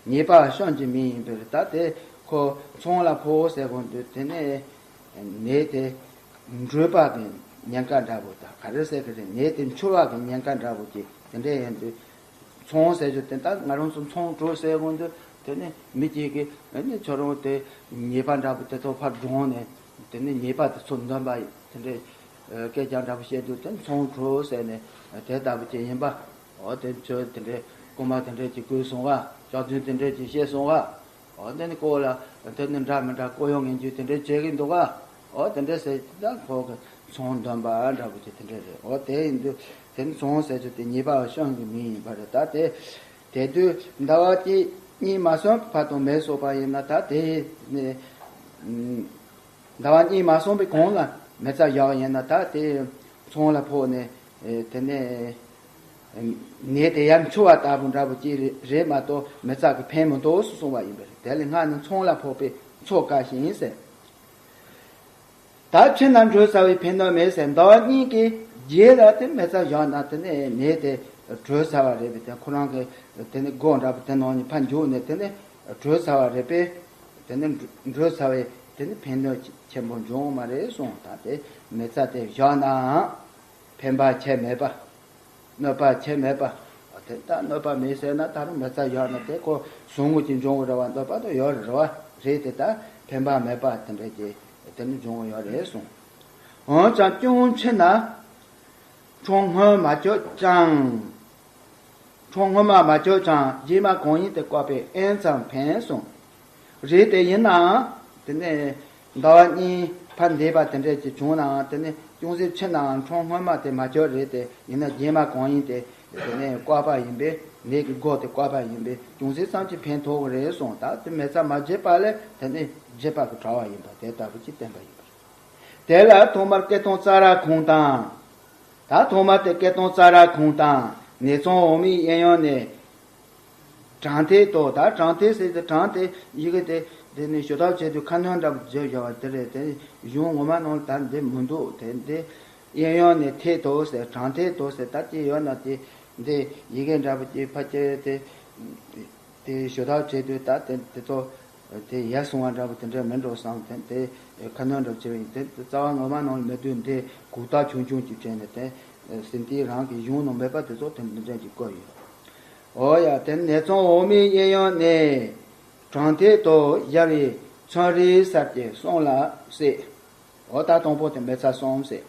ཉེས་པ་བཤགས་ཀྱི་མིང་ཡིན་པས། ད་དེ་ཁོ་ཚོང་ལ་ཕོག་ཟེར་གོ་འདུག་དེ་ནས་ནད་དེ་འགྲོས་པ་གི་ཉེན་ཁ་འདྲ་པོ་དང་ག་རེ་ཟེར་གི་རེད། ནད་དེ་འཆོར་བ་གི་ཉེན་ཁ་འདྲ་པོ་ཅིག་དེ་འདྲ་ཡིན་དུས། ཚོང་ཟེར་རྒྱུ་དེ་ད་ང་རང་ཚོ་ཚོང་གྲོགས་ཟེར་གོ་འདུག་དེ་ནས་མི་གཅིག་གིས་ཨ་ནི་ཁྱོད་རང་དེ་ཉེས་པ་འདྲ་པོ་དེ་ཚོ་ཕར་བགྲངས་ནས་དེ་ནས་ཉེས་པ་དེ་ཚོ་འདོན་པ་དེ་འདྲའི་སྐད་ཆ་འདྲ་པོ་བཤད་དུས་དེ་ཚོང་གྲོགས་ཟེར་ནས་དེ་ལྟ་བུ་ཅིག་ཡིན་པ། འོ་དེ་ཚོས་དེ་འདྲའི་རྐུན་མ་དེ་འདྲས་ཀྱིས་བརྐུས་སོང་ག། ལྕགས་རྫུན་དེ་འདྲས་ཀྱིས་བཤད་སོང་ག། འོ་དེ་ནི་ལྐོག་ལ་དེ་ནི་འདྲ་མི་འདྲ་ལྐོག་གཡོ་ངན་ཇུས་དེ་འདྲས་བྱེད་ཀྱི་འདུག་ག། འོ་དེ་འདྲས་ཟེར་ད་ཁོ་གི་ཚོང་འདོན་པ་འདྲ་པོ་ཅིག་དེ་འདྲས་རེད། འོ་དེ་ཡིན་དུས་དེ་ནི་ཚོང་ཟེར་རྒྱུ་དེ་ཉེས་པ་བཤགས་ཀྱི་མིང་ཡིན་པ་རེད། ད་དེ་དེ་དུས་ཟླ་བ་གཅིག་གཉིས་མ་སོན་བར་དུ་མེར་བསྲེགས་པ་ཡིན་ན་ད་དེ་ནི། ཟླ་བ་གཉིས་མ་སོང་པའི་གོང་ལ་མེ་བཙའ་བཞག་ཡིན་ན་ད་དེ་ཚོང་ལ་ཕོག་ནས་དེ་ནས་ནད་དེ་ཡར་འཆོར་བ་ལྟ་བུ་འདྲ་པོ་ཅིག་རེད་མ་གཏོགས་མེ་བཙའ་གི་ཕན་མི་ཐོགས་སུ་གསུངས་པ་ཡིན་པས། དེ་ལས་སྔ་ནས་ཚོང་ལ་ཕོག་པའི་མཚོ་དཀའ་ཞིང་ཟེར། ད་ཕྱི་ན་འགྲོ་ཚར་བའི་ཕན་ཐོགས་མེད་ཟེར། ཟླ་བ་གཉིས་ཀྱི་རྗེས་ལ་དེ་མེ་བཙའ་བཞག་ན་དེ་ནས་ནད་དེ་གྲོལ་ཚར་བ་རེད་པས། དེ་ཁོ་རང་གི་དེ་ནས་སྒོ་འདྲ་པོ་དེ་ནང་ནས་ཕར་འཇུག་ནས་དེ་ནས་གྲོལ་ཚར་བ་རེད་པས། དེ་ནས་འགྲོལ་ཚར་བའི་དེ་ནས་ཕན་ཐོགས་ཆེན་པོ་འབྱུང་མ་རེད་གསུངས། ད་དེ་མེ་བཙའ་དེ་བཞག་ནའང་ཕན་པ་ཆེ་མེད་པ། གནོད་པ་ཆེ་མེད་པ། དེ་ལྟར་གནོད་པ་མེད་ཟེར་ན་ད་རུང་མེ་བཙའ་བཞག་ན་དེ་ཁོ་ཟུག་རྔུ་ཅིག་འབྱུང་གི་རེད་བ། གནོད་པ་དེ་ཡོད་རེད་བ། རེད་དེ་ད་ཕན་པ་མེད་པ་དེ་འདྲ་ཅིག་དེ་ནི་འབྱུང་གི་ཡོད་རེད་གསུངས། འོན་ཀྱང་ཅུང་ཕྱི་ན་ཁྲོ་སྔོན་མ་བྱོས་ཀྱང་། ཁྲོ་སྔོན་མ་མ་བྱོས་ཀྱང་རྗེས་མ་གང་ཡིན་དེ་བཀག་པས་ཨེན་ཙམ་ཕན་གསུངས། རེད་དེ་ཡིན་ནའང་དེ་ནས་ཟླ་བ་གཉིས་ཕར་འདས་པ་དེ་འདྲས་ཅིག་བྱུང་ནའང་དེ་ནས་ཅུང་ཟད་ཕྱི་ནའང་ཁྲོ་སྔོན་མ་དེ་མ་བྱོས་རེད་དེ་ཡིན་ན་རྗེས་མ་གང་ཡིན་དེ་དེ་ནས་བཀག་པ་ཡིན་པས། ནད་ཀྱི་སྒོ་དེ་བཀག་པ་ཡིན་པས་ཅུང་ཟད་ཙམ་ཅིག་ཕན་ཐོགས་ཀྱི་རེད་གསུངས། ད་དེ་མེ་བཙའ་མ་བྱས་པ་ལས་དེ་ནས་བྱས་པ་གི་གྲོལ་བ་ཡིན་པ་དེ་ལྟ་བུ་ཅིག་བསྟན་པ་ཡིན་པ་རེད། དེ་ལ་ཐོག་མར་སྐེ་སྟོང་རྩ་ར་ཁུང་དང་། ད་ཐོག་མར་དེ་སྐེ་སྟོང་རྩ་ར་ཁུང་དང་ནེ་ཙོང་འོ་མའི་གཡས་གཡོན་ནས། དྲང་ཐད་དོ། ད་དྲང་ཐད་ཟེར་ཏེ་དྲང་དེ་ཡི་གེ་དེ་དེ་ནི་ཞུ་དག་བྱེད་དུས་ཁ་སྣོན་འདྲ་པོ་བརྗོད་བཞག་པ་དེ་རེད། དེ་གཞུང་ངོ་མ་ནང་ལ་ད་འདི་མི་འདུག་དེ་འདི་གཡས་གཡོན་ནས་ཐད་དོ་ཟེར། དྲང་ཐད་དོ་ཟེར། ད་ཅི་ཡོད་ན་དེ་འདི་ཡི་གེ་འདྲ་པོ་ཅིག་ཕ་ཁྱེར་དེ་ དེ་ཞུ་དག་བྱེད་དུས་ད་དེ་དེ་ཚོ་དེ་ཡར་སོང་བ་འདྲ་པོ་དེ་འདྲ་མིན་འགྲོ་བསམ། དེ་དེ་ཁ་སྣོན་འདྲ་བྱེད་པ་ཡིན། དེ་རྩ་བ་ངོ་མ་ནང་ལ་མི་འདུག་འདི་གུག་རྟགས་ཆུང་ཆུང་ཅིག་བྱས་ནས། དེ་ཟིན་ཏིའི་རང་གི་གཞུང་ནང་མེད་པ་དེ་ཚོ་དེ་འདྲ་ཅིག་བཀོད་ཡོད། འོ་ཡ། དེ་ནེ་ཙོང་འོ་མའི་གཡས་གཡོན་ནས་དྲང་ཐད་དུ་གཡར་བའི་ཚོན་རིས་གསར་གྱི་གསུམ་ལ་བསྲེས། འོ་ད་དང་པོ་དེ་མེ་བཙའ་གསུམ་བསྲེས།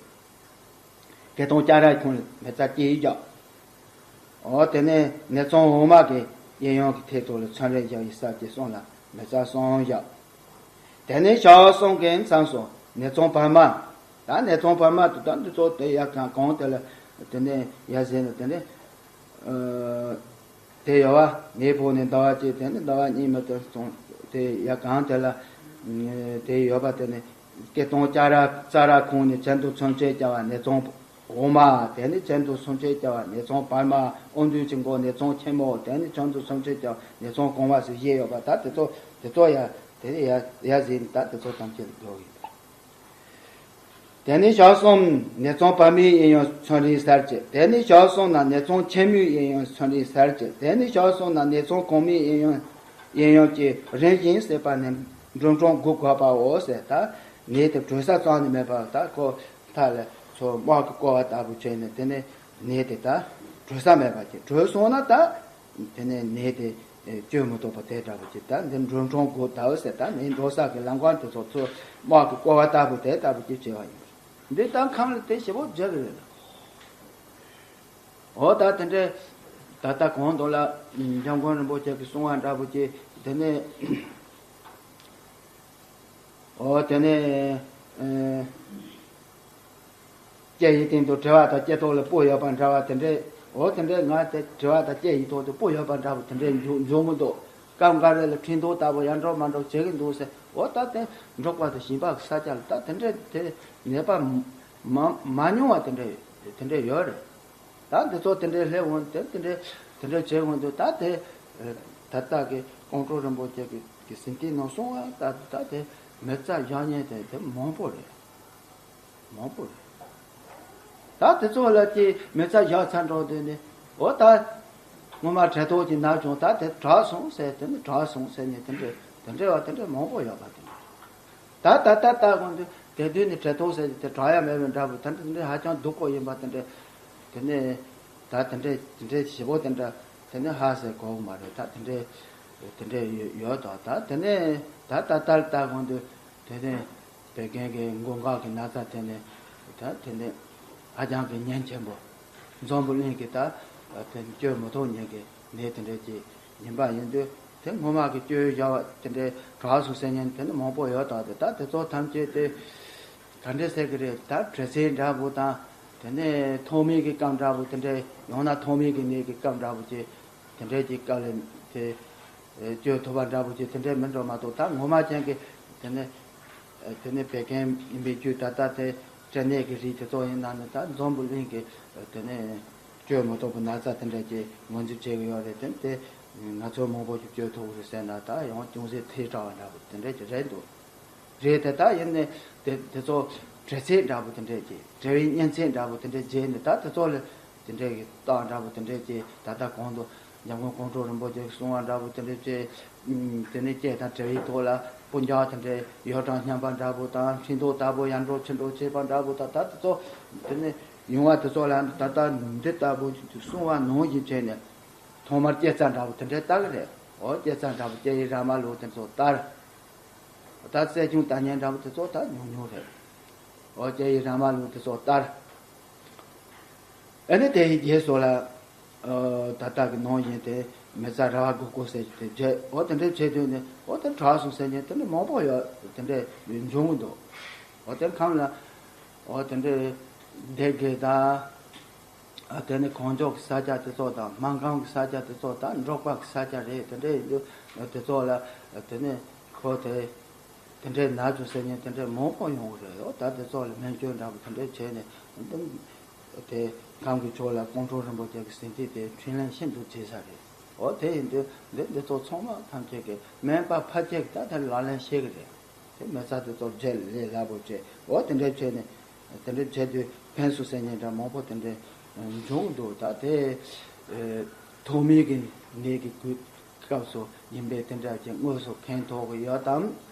སྐེ་དང་སྐྱ་ར་ཁོང་ལ་མེ་བཙའ་གཅིག་བརྒྱབ། འོ་དེ་ནས་ནེ་ཙོང་འོ་མ་གི་གཡས་གཡོན་གྱི་ཐད་དུ་ལ་ཚོན་རིས་བཞག་ཡི་གསར་གྱི་གསུམ་ལ་མེ་བཙའ་གསུམ་བཞག། དེ་ནས་ཞག་གསུམ་གྱི་མཚམས་སུ་ནེ་ཙོང་བར་མ། ད་ནེ་ཙོང་བར་མ་དུ་ད་འདི་ཚོ་དེ་ཡ་གང་གང་དེ་ལ་དེ་ནས་ཡ་ཟེར་ན་དེ་ནས། ཨ། དེ་ཡོད་བ། མེ་ཕོག་ནས་ཟླ་བ་གཅིག། དེ་ནས་ཟླ་བ་གཉིས་མ་དེ་སོང་། དེ་ཡ་གང་དེ་ལ། དེ་ཡོད་པ་དེ་ནས་སྐེ་དང་སྐྱ་ར་རྩ་ར་ཁོང་ནས་ཆེན་དུ་ཚོན་ཆེ་བྱ་བ་ནེ་ཙོང་འོ་མ། དེ་ནས་ཆེན་དུ་ཚོན་ཆེ་བྱ་བ་ནེ་ཙོང་བར་མ། ཨོ་འདུས་ཀྱི་མགོ་ནེ་ཙོང་ཆེན་མོ། དེ་ནས་ཆེན་དུ་ཚོན་ཆེ་བྱ་བ་ནེ་ཙོང་གོང་མ་ཟེར་བཞི་ཡོད་པ། ད་དེ་ཚོ་དེ་ཚོ་ཡ་དེ་ཡ་ཡ་ཟིན། ད་དེ་ཚོ་ཐམས་ཅད་ལ་འགྲོ་གི་ཡིན། དེ་ནས་ཞག་གསུམ་ནེ་ཙོང་བར་མའི་གཡས་གཡོན་ཚོན་རིས་གསར་བྱེད། དེ་ནས་ཞག་གསུམ་ན་ནེ་ཙོང་ཆེན་མོའི་གཡས་གཡོན་ཚོན་རིས་གསར་བྱེད། དེ་ནས་ཞག་གསུམ་ན་ནེ་ཙོང་གོང་མའི་གཡས་གཡོན་གཡས་གཡོན་གྱི་རིམ་བཞིན་བསྲེས་པ་ནི་འགྲོམ་འགྲོམ་དགུ་དགོས་པའོ་ཟེར། ད་ནད་དེ་དྲོད་ས་ཙམ་ནི་མེད་པར། ད་ཁོ་མཐའ་ལ་ཚོ་དམག་གི་བསྐོར་བ་ལྟ་བུ་བྱས་ནས། དེ་ནས་ནད་དེ་ད་དྲོད་ས་མེད་པ་གྱི་དྲོད་སོང་ན་ད། དེ་ནས་ནད་དེ་བཅོས་མི་ཐུབ་པ་དེ་འདྲ་པོ་ཅིག། ད་འདི་འགྲོམ་འགྲོམ་དགུ་ཟླ་བ་ཟེར། ད་ནད་འགྲོ་ས་གི་ལམ་ཁ་དེ་ཚོ་ཚོ་དམག་གི་བསྐོར་བ་ལྟ་བུ་དེ་ལྟ་བུ་ཅིག་བྱས་པ་ཡིན། འདི་ད་ཁམས་ལ་དེ་ཞེ་པོ་མཇལ་གི་རེད། འོ་ད་དེ་འདྲའི་ད་ལྟ་གོང་དུ་ལ་འཇམ་མགོན་རིན་པོ་ཆེ་གིས་གསུང་བ་འདྲ་པོ་ཅིག། དེ་ནས། འོ་དེ་ནས། ཨེ། ལྕེ་ཡི་སྟེང་དུ་དྲི་བ་དང་ལྕེ་ཐོག་ལ་སྤུ་ཡོད་པ་འདྲ་བ་དེ་འདྲས། འོ་དེ་འདྲས་ང་དེ་དྲི་བ་དང་ལྕེ་ཡི་ཐོག་ཏུ་སྤུ་ཡོད་པ་འདྲ་བ་དེ་འདྲས་འབྱུང་འབྱུང་གི་འདུག། སྐབས་འགའ་རེ་ལ་འཕྲིན་ཐོག་ལྟ་བུ་ཡར་འགྲོ་མར་འགྲོ་བྱེད་ཀྱི་འདུག་ཟེར། འོ་ད་དེ་འབྲོག་པ་དང་ཞིང་པ་གི་ས་ཆ་ལ་ད་དེ་འདྲས་དེ་ནད་པ་མ་མ་མྱོང་བ་དེ་འདྲས་དེ་འདྲས་ཡོད་རེད། ད་འདི་ཚོ་དེ་འདྲས་སླེབས་འོང་དེ་དེ་འདྲས་དེ་འདྲས་བྱེད་འོང་དུས། ད་དེ་ད་ལྟ་གི་ཀོང་སྤྲུལ་རིན་པོ་ཆེ་གི་གི་ཟིན་ཏིའི་ནང་གསུང་བ་ད་ད་དེ་མི་ཚ་བཞག་མཁན་དེ་དེ་མང་པོ་རེད། མང་པོ་རེད། ད་དེ་ཚོ་ལ་ཀྱི་མི་ཚ་བཞག་ཚར་འགྲོ་དུས་ནི། འོ་ད་སྔོན་མ་དྲེད་ཐོག་གི་ན་བྱུང་། ད་དེ་དྲག་སོང་ཟེར། དེ་ནི་དྲག་སོང་ཟེར་ནས་དེ་འདྲས་དེ་འདྲས་བ་དེ་འདྲས་མང་པོ་ཡོད་པ་དེ་འདྲས། ད་ད་ལྟ་ལྟ་གོང་དུ་དེ་དུས་ནི་དྲེད་ཐོག་ཟེར་གྱི་དེ་དྲག་ཡ་མེད་པའི་འདྲ་པོ། དེ་འདྲ་དེ་འདྲ་ཧ་ཅང་སྡུག་པོ་ཡིན་པ་དེ་འདྲ། དེ་ནས་ད་དེ་འདྲ་དེ་འདྲ་ཞེ་པོ་དེ་འདྲ་དེ་ནས་ཧ་ཟེར་གོ་གི་མ་རེད། ད་དེ་འདྲ་དེ་འདྲ་ཡོད་ཡོད་དོ། ད་དེ་ནས་ད་ད་ལྟ་ལྟ་གོང་དུ་དེ་ནས་བད་ཀན་གྱི་མགོ་འགག་གི་ན་ཚ་དེ་ནས་ད་དེ་ནས་ཧ་ཅང་གི་ཉེན་ཆེན་པོ། འཛམ་བུ་གླིང་གི་ད་དེ་བཅོས་མི་ཐུབ་མཁན་གྱི་ནད་དེ་འདྲ་ཅིག་ཡིན་པ་ཡིན་དུས། དེ་སྔོན་མ་གི་བཅོས་བཞག་པ་དེ་འདྲའི་དྲག་སོང་ཟེར་མཁན་དེ་ནི་མང་པོ་ཡོད་དོ། དེ་ད་དེ་ཚོ་ཐམས་ཅད་དེ་ག་འདྲས་ཟེར་གི་རེད། ད་དྲི་ཟའི་འདྲ་པོ་དང་། དེ་ནས་ཐོག་མའི་གི་སྐབས་འདྲ་པོ་དེ་འདྲའི། ཡང་ན་ཐོག་མའི་གི་ནད་ཀྱི་སྐབས་འདྲ་པོ་ཅིག་དེ་འདྲའི་ཅིག་སྐབས་ལ་དེ་བཅོས་ཐུབ་པ་འདྲ་པོ་ཅིག་དེ་འདྲའི་མི་འགྲོ་མ་གཏོགས། ད་ངོ་མ་ཅན་གི་དེ་ནས་དེ་ནས་བད་ཀན་ཡིན་པའི་རྒྱུ་ད་ལྟ་དེ་སྐྲན་ནད་ཀྱི་རིགས་དེ་ཚོ་ཡིན་ན་ནི། ད་འཛམ་བུ་གླིང་གི་དེ་ནས་བཅོས་མི་ཐུབ་པའི་ན་ཚ་དེ་འདྲ་ཅིག་ངོས་འཛིན་བྱེད་ཀྱི་ཡོད་རེད། དེ་དེ་ང་ཚོ་མང་པོ་ཞིག་བཅོས་ཐུབ་ཀྱི་རེད་ཟེར་ན། ད་ཡང་ཅུང་ཟད་ཐལ་དྲགས་པ་འདྲ་པོ་དེ་འདྲ་ཅིག་རེད་འདུག། རེད་དེ། ད་ཡིན་ནའི་དེ་དེ་ཚོ་དྲི་ཚིག་འདྲ་པོ་དེ་འདྲ་ཅིག། དྲི་བའི་སྙན་ཚིག་འདྲ་པོ་དེ་འདྲ་བརྗེས་ནས། ད་དེ་ཚོ་ལ་དེ་འདྲའི་གི་རྟགས་འདྲ་པོ་དེ་འདྲ་ཅིག། ད་ལྟ་གོང་དུ་འཇམ་མགོན་ཀོང་སྤྲུལ་རིན་པོ་ཆེས་གསུང་བ་འདྲ་པོ་དེ་འདྲ་ཅིག། ཨུམ། དེ་ནས་སྐད་དང་དྲི་བའི་ཐོག་ལ་སྤུ་རྒྱག་དེ་འདྲ། ཡོ་བྲང་བསྙེན་པ་འདྲ་པོ་དང་། འཕྲིན་ཐོག་ལྟ་བུ་ཡར་འགྲོ་ཚུར་འགྲོ་བྱེད་པ་འདྲ་པོ་དང་། ད་དེ་ཚོ་དེ་ནས་ཡོང་བ་དེ་ཚོ་ལ་ད་ལྟ་འདི་ལྟ་བུ་གསུང་བ་ནང་བཞིན་བྱས་ནས། ཐོག་མར་སྐྱེ་རྩ་འདྲ་པོ་དེ་འདྲ་བལྟ་གི་རེད། འོ་སྐྱེ་རྩ་འདྲ་པོ་སྐྱེ་ཡི་ར་མ་ལུག་དེ་ཚོ་ལྟར། ད་གསལ་བྱུང་ལྟ་ཉན་འདྲ་པོ་དེ་ཚོ་ད་ཉུང་ཉུང་རེད། འོ་སྐྱེ་ཡི་ར་མ་ལུག་དེ་ཚོ་ལྟར། ཨ་ནི་དེའི་རྗེས་སུ་ལ། ཨ། ད་ལྟ་གི་ནང་བཞིན་དེ་མི་ཚ་ར་བ་དགུ་དགུ་ཟེར་གྱི་དེ་བརྗེ། འོ་དེ་འདྲའི་བྱེད་དུས་ནི། འོ་དེ་དྲག་སོང་ཟེར་མཁན་དེ་འདྲ་མང་པོ་ཡོད། དེ་འདྲའི་འབྱུང་གི་འདུག། འོ་དེ་ཁམས་ལ། འོ་དེ་འདྲའི་སྡེ་དགེ་དང་། ཨ། དེ་ནི་གང་ལྕོགས་ཀྱི་ས་ཆ་དེ་ཚོ་དང་། སྨར་ཁམས་ཀྱི་ས་ཆ་དེ་ཚོ་དང་། འབྲོག་པ་གི་ས་ཆ་རེད། དེ་འདྲ་ཡིན་དུས་དེ་ཚོ་ལ་དེ་ནི་ཁོ་དེ་དེ་འདྲའི་ན་ཆུང་ཟེར་མཁན་དེ་འདྲའི་མང་པོ་ཡོང་གི་རེད། འོ་ད་དེ་ཚོ་ལ་སྨན་བཅོས་འདྲ་པོ་དེ་འདྲ་བྱས་ནས། དེ་ཁམས་ཀྱི་ཕྱོགས་ལ་ཀོང་སྤྲུལ་རིན་པོ་ཆེ་གི་ཟིན་བྲིས་དེ་འཕྲིན་ལས་ཤིན་ཏུ་ཆེ་ས་རེད། འོ་དེ་ཡིན་དུས་འདི་འདི་ཚོ་ཚང་མ་ཐམས་ཅད་ཀྱི་སྨན་པ་ཕལ་ཆེར་གྱིས་ད་དེ་ལག་ལེན་ཤེས་ཀྱི་རེད། དེ་མི་ཚ་དེ་ཚོ་རྗེས་ལས་སླ་པོ་བྱས། འོ་དེ་འདྲ་བྱས་ནས། དེ་འདྲ་བྱས་དུས་ཕན་སོང་ཟེར་མཁན་འདྲ་མང་པོ་དེ་འདྲ་འབྱུང་འདུག། ད་དེ། ཨེ། ཐོག་མའི་གི་ནད་ཀྱི་དུས་སྐབས་སུ་ཡིན་པའི་དེ་འདྲ་ཅིག་དངོས་སུ་ཕན་ཐོགས་ཀྱི་ཡོད་དམ།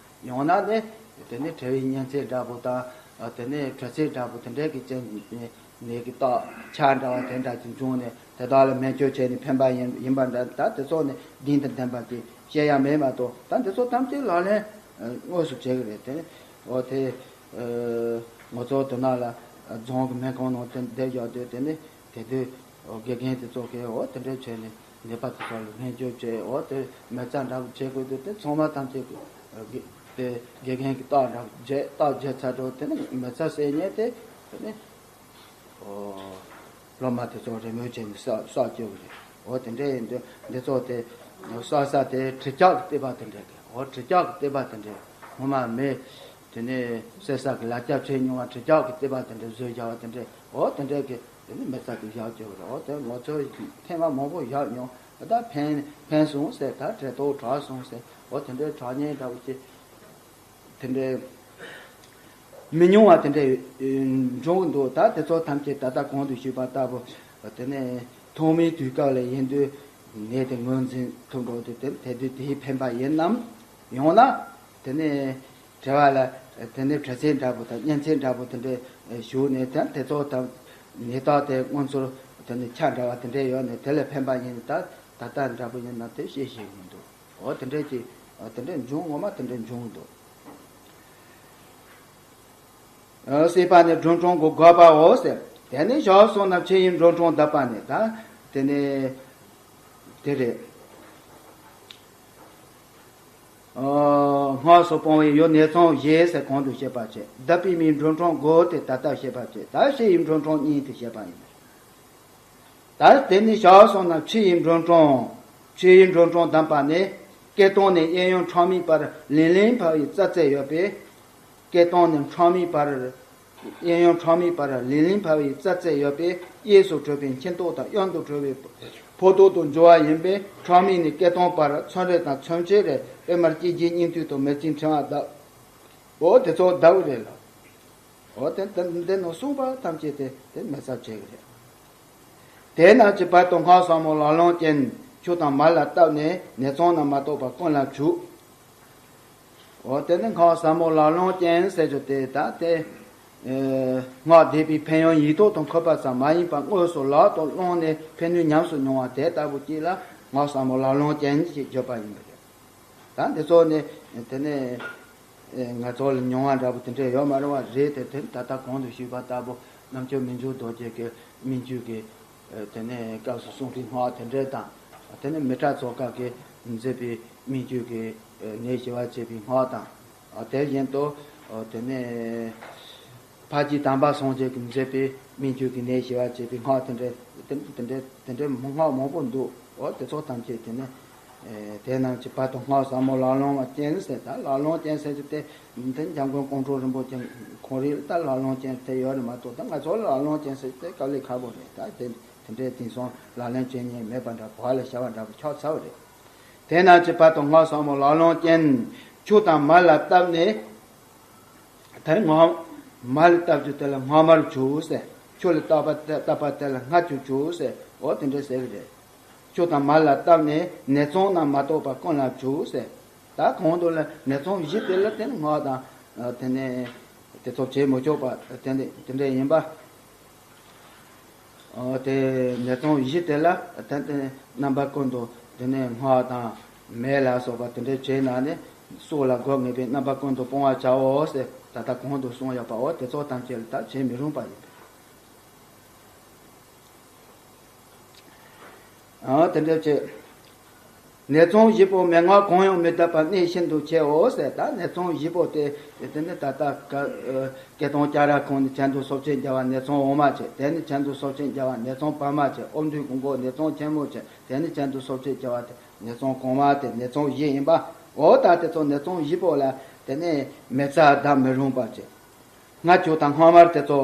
ཡང་ན་ནི་དེ་ནི་དྲི་བའི་གཉན་ཚད་འདྲ་པོ་དང་། དེ་ནི་དྲི་ཚད་འདྲ་པོ་དེ་འདྲའི་གི་རྐྱེན་གྱིས་ནད་ཀྱི་རྟགས་ཆགས་འདྲ་བ་དེ་འདྲ་ཅིག་བྱུང་ནས་དེ་དག་ལ་སྨན་བཅོས་བྱས་ནས་ཕན་པ་ཡིན་ཡིན་པ་འདྲ། ད་དེ་ཚོ་ནི་གཏན་དུ་འདེམས་པ་ཅིག་བཤད་ཡ་མེད་མ་གཏོགས། ད་འདི་ཚོ་ཐམས་ཅད་ལག་ལེན་དངོས་སུ་བྱེད་ཀྱི་རེད་དེ། འོ་དེ་ང་ཚོ་དེ་ནང་ལ་རྫོང་གི་སྨན་ཁང་ནང་དེ་བསྡད་ཡོད་དུས་དེ་ནི་དེ་དུས་དགེ་རྒན་དེ་ཚོ་གིས་འོ་དེ་འདྲ་བྱས་ནས་ནད་པ་དེ་ཚོ་ལ་སྨན་བཅོས་བྱས། འོ་དེ་མི་ཚེ་འདྲ་པོ་བྱེད་དགོས་དུས་དེ་ཚང་མ་ཐམས་ཅད་ཀྱི་དེ་དགེ་རྒན་གྱི་རྟགས་འདྲ་པོ་བརྗེད་རྟགས་བརྗེད་ཚར་འགྲོ། དེ་ནི་མི་ཚེ་ཟད་ཉེན་དེ་དེ་ནི། ཨོ། སློབ་མ་དེ་ཚོ་རེ་སྨོན་བྱས་ནས་གསོག་གསོག་བཅུག་གི་རེད། འོ་དེ་འདྲ་ཡིན་དུས་འདི་ཚོ་དེ་གསོག་ས་དེ་གྲི་ལྕགས་ཀྱི་ལྟེ་བ་དེ་འདྲ་གི། འོ་གྲི་ལྕགས་ཀྱི་ལྟེ་བ་དེ་འདྲ་ངོ་མ་མེད། དེ་ནས་བསད་ས་གི་ལག་སྐྱབས་བྱེད་མྱོང་བ་གྲི་ལྕགས་ཀྱི་ལྟེ་བ་དེ་འདྲ་བཟོས་བཞག་པ་དེ་འདྲ། འོ་དེ་འདྲ་གི་དེ་ནི་མི་ཚེ་གི་བཞག་བཅུག་གི་རེད། འོ་དེ་ང་ཚོས་ཐེངས་མ་མང་པོ་བཞག་མྱོང་། ད་ཕན་ཕན་སོང་ཟེར། ད་དྲི་ཐོག་དྲག་སོང་ཟེར། འོ་དེ་འདྲའི་དྲག་ཉེན་འདྲ་བོ་ཅིག་དེ་འདྲའི་མི་ཉུང་བ་དེ་འདྲའི་འབྱུང་གི་འདུག་ད་དེ་ཚོ་ཐམས་ཅད་ད་ལྟ་གོང་དུ་ཞུས་པ་ལྟ་བུ། དེ་ནས་ཐོག་མའི་དུས་སྐབས་ལ་ཡིན་དུས་ནད་དེ་ངོས་འཛིན་ཐུབ་འགྲོ་དུས་དེ་དེ་དུས་དེའི་ཕན་པ་ཡིན་ནམ། ཡང་ན་དེ་ནས་དྲི་བ་ལ་དེ་ནས་དྲི་ཚད་འདྲ་པོ་དང་གཉན་ཚད་འདྲ་པོ་དེ་འདྲའི་ཞུས་ནས། དེ་དེ་ཚོ་དང་ནད་རྟགས་དེ་སྔོན་ཚུར་དེ་ནས་ཆ་འདྲ་བ་དེ་འདྲའི་ཡོད་ནས་དེ་ལ་ཕན་པ་ཡིན་ད་ད་ལྟ་འདྲ་པོ་ཡིན་ན་དེ་ཤེས་ཤེས་ཡོང་འདུག་འོ་དེ་འདྲས་ཀྱི་དེ་འདྲས་འབྱུང་། ངོ་མ་དེ་འདྲས་འབྱུང་གི་འདུག་ཨ་སྲིད་པ་ནས་སྒྲོལ་གྲོང་གི་དགོས་པའོ་ཟེར། དེ་ནས་ཞག་གསུམ་ན་ཕྱི་ཡི་སྒྲོལ་གྲོང་བརྡབས་པ་ནས། ད་དེ་ནས་དེ་རེད། ཨ་སྔགས་སུ་སྤོང་བའི་ཡུལ་ནད་མཚོན་བཞི་ཟེར་གོང་དུ་བཤད་པ་བྱས། བརྡབས་པའི་མིང་སྒྲོལ་གྲོང་དགུ་སྟེ་ད་ལྟ་བཤད་པ་བྱས། ད་ཕྱི་ཡི་སྒྲོལ་གྲོང་གཉིས་ཏེ་བཤད་པ་ཡིན། ད་དེ་ནས་ཞག་གསུམ་ན་ཕྱི་ཡི་སྒྲོལ་གྲོང་། ཕྱི་ཡི་སྒྲོལ་གྲོང་བརྡབས་པ་ནས། སྐེ་སྟོང་ནས་གཡས་གཡོན་ཁྲོ་མིའི་བར་ལིང་ལིང་འཕར་བའི་རྩ་རྩེ་ཡོད་པས། སྐེ་སྟོང་ནས་ཁྲོ་མིའི་བར། གཡས་གཡོན་ཁྲོ་མིའི་བར་ལིང་ལིང་འཕར་བའི་རྩ་རྩེ་ཡོད་པས། གཡས་སུ་བྲོས་པའི་མཁྱེན་རྟོགས་དང་གཡོན་དུ་བྲོས་པའི་ཕོ་རྟོགས་དུ་འགྱུར་བ་ཡིན་པས། ཁྲོ་མི་ནས་སྐེ་སྟོང་བར་མཚོན་རེ་དང་མཚོན་ཆའི་རེ། པད་མར་སྐྱེ་རྒྱུའི་སྙིང་བཏུས་དང་མི་ཚེའི་འཕྲེང་བ་བརྡབས། འོ་དེ་ཚོ་བརྡབས་རེད་ལ། འོ་དེ་དེ་འདི་ནང་གསུངས་པ་ཐམས་ཅད་དེ་དེ་མི་ཚབ་བྱེད་ཀྱི་རེད། དེ་རྣམས་ཀྱི་བར་དུ་སྔགས་ཟབ་མོ་ལག་ལེན་ཅན། ཆུ་དང་མར་ལ་བཏབ་ནས་ནད་མཚོན་རྣམས་མ་གཏོགས་པ་ཀུན་ལ་བྱུག་འོ་དེ་ནི་སྔགས་ཟབ་མོ་ལག་ལེན་ཅན་ཟེར་རྒྱུ་དེ་ད་དེ། ཨེ་སྔགས་བཟླས་པའི་ཕན་ཡོན་ཡིག་ཐོག་ཏུ་འཁོད་པ་ཙམ་མ་ཡིན་པར་དངོས་སུ་ལག་ཏུ་བླངས་ནས་ཕན་ནུས་ཉམས་སུ་མྱོང་བ་དེ་ལྟ་བུ་གཅིག་ལ་སྔགས་ཟབ་མོ་ལག་ལེན་ཅན་ཞེས་བརྗོད་པ་ཡིན་པ་རེད། ད་འདི་ཚོ་ནི་དེ་ནས་ཨེ་ང་ཚོ་ལ་མྱོང་བ་འདྲ་པོ་དེ་འདྲ་ཡོད་མ་རེད་པ། རེད་དེ། དེ་ད་ལྟ་གོང་དུ་ཞུས་པ་ལྟ་བུ་རྣམ་དཔྱོད་མི་འགྱུར་རྡོ་རྗེ་གི་སྨིན་བཅོས་ཀྱི་ཨེ་དེ་ནས་སྐབས་སུ་གསུངས་པའི་སྔགས་དེ་འདྲ་དང་། དེ་ནས་མི་ཏྲ་ཙོ་ཀ་གིས་མཛད་པའི་སྨིན་བཅོས་ཀྱི་ཨེ་ནད་ཞི་བར་བྱེད་པའི་སྔགས་དང་། དེ་བཞིན་དུ་དེ་ནས། ཕ་གི་དམ་པ་སངས་རྒྱས་ཀྱིས་མཛད་པའི་སྨིན་བཅོས་ཀྱི་ནད་ཞི་བར་བྱེད་པའི་སྔགས་དེ་འདྲའི་དེ་འདྲའི་དེ་འདྲའི་དེ་འདྲའི་སྔགས་མང་པོ་འདུག་འོ་དེ་ཚོ་ཐམས་ཅད་དེ་ནི། ཨེ་དེ་རྣམས་ཀྱི་བར་དུ་སྔགས་ཟབ་མོ་ལག་ལེན་པ་ཅན་ཟེར། ད་ལག་ལེན་ཅན་ཟེར་རྒྱུ་དེ་འདི་འཇམ་མགོན་ཀོང་སྤྲུལ་རིན་པོ་ཆེ་ཁོང་རང་ལ་ད་ལག་ལེན་ཅན་དེ་ཡོད་རེད་མ་གཏོགས། ད་ང་ཚོ་ལ་ལག་ལེན་ཅན་ཟེར་རྒྱུ་དེ་དཀའ་ལས་ཁག་པོ་རེད། ད་དེ་དེ་འདྲའི་དེང་སང་ལག་ལེན་བྱེད་མཁན་མེད་པ་འདྲ། བག་ལ་ཞ་བ་འདྲ་པོ་ཆགས་ཚར་བ་རེད། དེ་རྣམས་ཀྱི་བར་དུ་སྔགས་ཟབ་མོ་ལག་ལེན་ཅན། ཆུ་དང་མར་ལ་བཏབ་ནས། དེ་སྔགས་མར་ལ་བཏབ་རྒྱུ་དེ་ལ་སྔགས་མར་བྱུག་ཟེར། ཆུ་ལ་བཏབ་པ་དེ་བཏབ་པ་དེ་ལ་སྔགས་ཀྱིས་བྱུག་ཟེར། འོ་དེ་འདྲ་ཟེར་གི་རེད། ཆུ་དང་མར་ལ་བཏབ་ནས་ནད་མཚོན་རྣམས་མ་གཏོགས་པ་ཀུན་ལ་བྱུག་ཟེར། ད་གོང་དུ་ལ་ནད་མཚོན་བཞི་དེ་ལ་དེ་ནི་སྔགས་དང་། དེ་ནས་དེ་ཚོ་བྱེད་མི་ཆོག་པ་དེ་འདྲ་དེ་འདྲ་ཡིན་པ། ཨོ་དེ་ནད་མཚོན་བཞི་དེ་ལ་ད་དེ་རྣམ་པ་ཀུན་ཏུ་དེ་ནས་སྔགས་དང་མེ་ལ་སོགས་པ་དེ་འདྲ་བྱས་ན་ནི་སྲོག་ལ་གོ་ངེས་པའི་རྣམ་པ་ཀུན་ཏུ་སྤོང་བར་བྱའོ་ཟེར། ད་ལྟ་གོང་དུ་གསུངས་ཡོད་པ། འོ་དེ་ཚོ་ཐམས་ཅད་ལ་ད་བྱེད་མི་རུང་བ་ཡིན་པས། ཨོ་དེ་འདྲ་བྱས། ནད་མཚོན་བཞི་པོ་མན་ངག་གང་ཡང་མི་གདབ་པར་གནད་ཤིན་ཏུ་ཆེའོ་ཟེར། ད་ནད་མཚོན་བཞི་པོ་དེ་དེ་ནི་ད་ལྟ་ཀ་ཨ་སྐེ་སྟོང་སྐྱ་ར་ཁོང་ནས་ཆན་དུ་སོབ་ཆེན་རྒྱལ་བ་ནད་མཚོན་འོ་མ་བྱས། དེ་ནས་ཆན་དུ་སོབ་ཆེན་རྒྱལ་བ་ནད་མཚོན་བར་མ་བྱས། ཨོ་མདུན་གོང་གོ་ནད་མཚོན་ཆེན་མོ་བྱས། དེ་ནས་ཆན་དུ་སོབ་ཆེན་རྒྱལ་བ་དེ་ནད་མཚོན་གོང་མ་དེ་ནད་མཚོན་བཞི་ཡིན་པ། འོ་ད་དེ་ཚོ་ནད་མཚོན་བཞི་པོ་ལ་དེ་ནས་མི་ཚ་གདབ་མི་རུང་བ་བྱས། སྔགས་ཀྱི་དང་སྔགས་མར་དེ་ཚོ།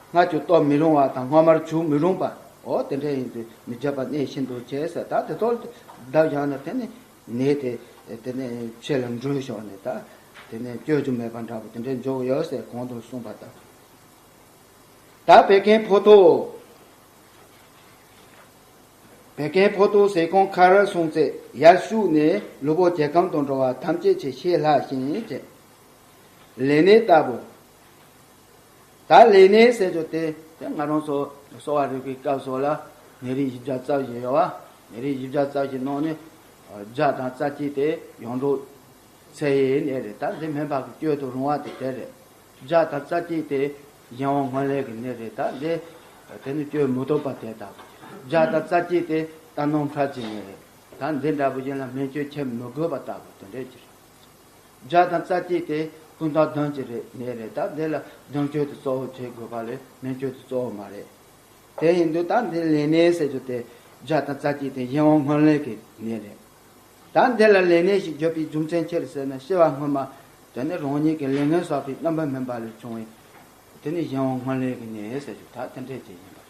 སྔགས་ཀྱི་གཏོར་མི་རུང་བ་དང་སྔགས་མར་བྱུག་མི་རུང་བ། འོ་དེ་འདྲ་ཡིན་དུས་མི་བརྗོད་པ་གནད་ཤིན་ཏུ་ཆེ་ཟེར། ད་དེ་ཚོ་གདབ་བཞག་ན་དེ་ནི་ནད་དེ་དེ་ནི་ཆེ་ལ་འགྲོ་ཤོག་ནས་ད་དེ་ནི་བཅོས་རྒྱུ་མེད་པ་འདྲ་པོ་དེ་འདྲ་འཇོག་ཡོད་ཟེར། གོང་དུ་གསུངས་པ་ལྟར། ད་བད་ཀན་ཕོ་ཐོག་བད་ཀན་ཕོ་ཏོ་ཟས་སྐོམ་ཁ་རལ་སོང་ཚེ་ཡར་ཞུགས་ནས་ལུས་པོ་རྒྱལ་ཁམས་དང་འགྲོ་བ་ཐམས་ཅད་ཀྱི་ཤེས་ལྷག་བཞིན་བྱས། ལས་གནས་ལྟ་བུ། ད་ལས་གནས་ཟེར་རྒྱུ་དེ་དེ་ང་རང་ཚོ་གསོ་བ་རིག་པའི་སྐབས་སུ་ལ་ནད་རིགས་བཞི་བརྒྱ་རྩ་བཞི་ཡོད་བ། ནད་རིགས་བཞི་བརྒྱ་རྩ་བཞི་ནང་ནས་བརྒྱ་དང་རྩ་གཅིག་དེ་ཡོངས་གྲོལ་ཚེ་ཡི་ནད་རེད། ད་འདི་སྨན་པ་གི་བཅོས་དུ་རུང་བ་དེ་དེ་རེད། བརྒྱ་དང་རྩ་གཅིག་དེ་གཞན་དབང་སྔོན་ལས་ཀྱི་ནད་རེད། ད་འདི་དེ་ནི་བཅོས་མི་ཐུབ་པ་དེ་ལྟ་བུ། བརྒྱ་དང་རྩ་གཅིག་དེ་ལྟ་ནོར་འཕྲལ་གྱི་ནད་རེད། ད་འདི་འདྲ་བུ་ཡིན་ལ་སྨན་བཅོས་བྱེད་མི་དགོས་པ་ལྟ་བུ་དེ་འདྲས་ཀྱི་རེད། བརྒྱ་དང་རྩ་གཅིག་དེ་ཀུན་ཐང་གདོན་གྱི་རེད་ནད་རེད། ད་འདི་ལ་གདོན་བཅོས་དེ་གཙོ་བོ་བྱེད་དགོས་པ་ལས་སྨན་བཅོས་དེ་གཙོ་བོ་མ་རེད། དེ་ཡིན་དུས་ད་འདི་ལས་གནས་ཟེར་རྒྱུ་དེ་བརྒྱ་དང་རྩ་གཅིག་དེ་གཞན་དབང་སྔོན་ལས་ཀྱི་ནད་རེད། ད་འདི་ལ་ལས་གནས་ཤིག་བརྗོད་པའི་རྒྱུ་མཚན་ཅི་རེད་ཟེར་ན་སྐྱེ་བ་སྔོན་མ་དེ་ནི་རང་ཉིད་ཀྱི་ལས་ངན་བསགས་པའི་རྣམ་པར་སྨིན་པ་ལས་བྱུང་བའི་དེ་ནི་གཞན་དབང་སྔོན་ལས་ཀྱི་ནད་ཟེར་རྒྱུ་ད་དེ་འདྲས་ཅིག་ཡིན་པ་རེད།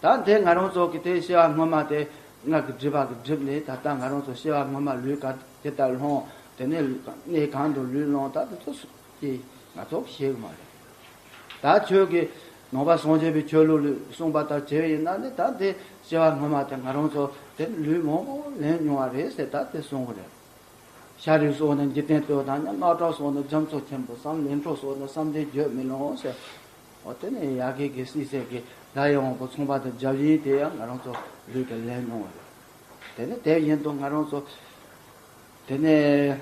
ད་དེ་ང་རང་ཚོ་གི་དེ་སྐྱེ་བ་སྔོན་མ་དེ་སྔར་གྱི་སྒྲིབ་པ་གི་སྒྲིབ་ནས་ད་ལྟ་ང་རང་ཚོ་སྐྱེ་བ་སྔོན་མ་ལུས་ག་དེ་ལྟར་ལྷུང་། དེ་ནས་གནས་གང་དུ་ལུས་ལྷུང་། ད་དེ་ཚོ་སུ་གིས་ང་ཚོ་ཤེས་གི་མ་རེད། ད་ཆོས་ཀྱི་ནང་པ་སངས་རྒྱས་པའི་ཆོས་ལུགས་ལ་གསུངས་པ་ལྟར་བྱས་པ་ཡིན་ན་ནི་ད་དེ་སྐྱེ་བ་སྔོན་མ་དེ་ང་རང་ཚོ་དེ་ལུས་མང་པོ་ལེན་མྱོང་བ་རེད་ཟེར་ད་དེ་གསུང་གི་རེད། ཤ་རུས་སོགས་ནི་འཇིག་རྟེན་སྟོད་དང་མཉམ། རྣག་ཁྲག་སོགས་ནི་རྒྱ་མཚོ་ཆེན་པོ་གསུམ། ལན་ཁྲོ་སོགས་ནི་བསམ་གཏན་བརྗོད་མི་ལང་ཟེར། འོ་དེ་ནས་ཡ་གི་གི་སྲིད་ཟེར་གི་ལྷ་ཡི་དབང་པོ་ཚངས་པ་དང་བརྒྱ་བྱིན་དེ་ཡང་ང་རང་ཚོ་ལུས་ཀྱི་ལེན་མྱོང་བ་རེད། དེ་ནས་དེ་བཞིན་དུ་ང་རང་ཚོ་དེ་ནས་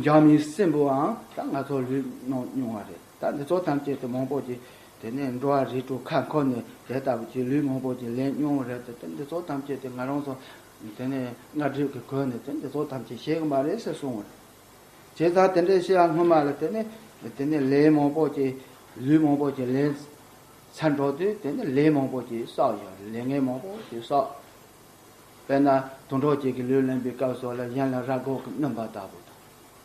འཇམ་མི་སྲིན་པོའང་ད་ང་ཚོ་ལུས་གནང་མྱོང་བ་རེད། ད་འདི་ཚོ་ཐམས་ཅད་དུ་མང་པོ་ཅིག་དེ་ནས་འགྲོ་བ་རིགས་དྲུག་ཁ་འཁོར་ནས་དེ་ལྟ་བུ་ཅིག་ལུས་མང་པོ་ཅིག་ལེན་མྱོང་བ་རེད། དེ་འདི་ཚོ་ཐམས་ཅད་དེ་ང་རང་ཚོ་དེ་ནས་སྔར་སྒྲིབ་ཀྱི་གོས་ནས་དེ་འདི་ཚོ་ཐམས་ཅད་ཤེས་གི་མ་རེད་ཟེར་གསུངས་པ་རེད། བྱས་ཙང་དེ་འདྲའི་སྐྱེ་བ་སྔོན་མ་ལ་དེ་ནས་དེ་ནས་ལས་མང་པོ་ཅིག་ལུས་མང་པོ་ཅིག་ལེན་ཚར་འགྲོ་དུས་དེ་ནས་ལས་མང་པོ་ཅིག་བསགས་ཡོད་རེད། ལས་ངན་མང་པོ་ཅིག་བསགས། དཔེར་ན་དུད་འགྲོ་གཅིག་གིས་ལུས་ལེན་པའི་སྐབས་སུ་ལ་གཞན་ལ་ར་མགོ་གི་སྣུན་པ་ལྟ་བུ་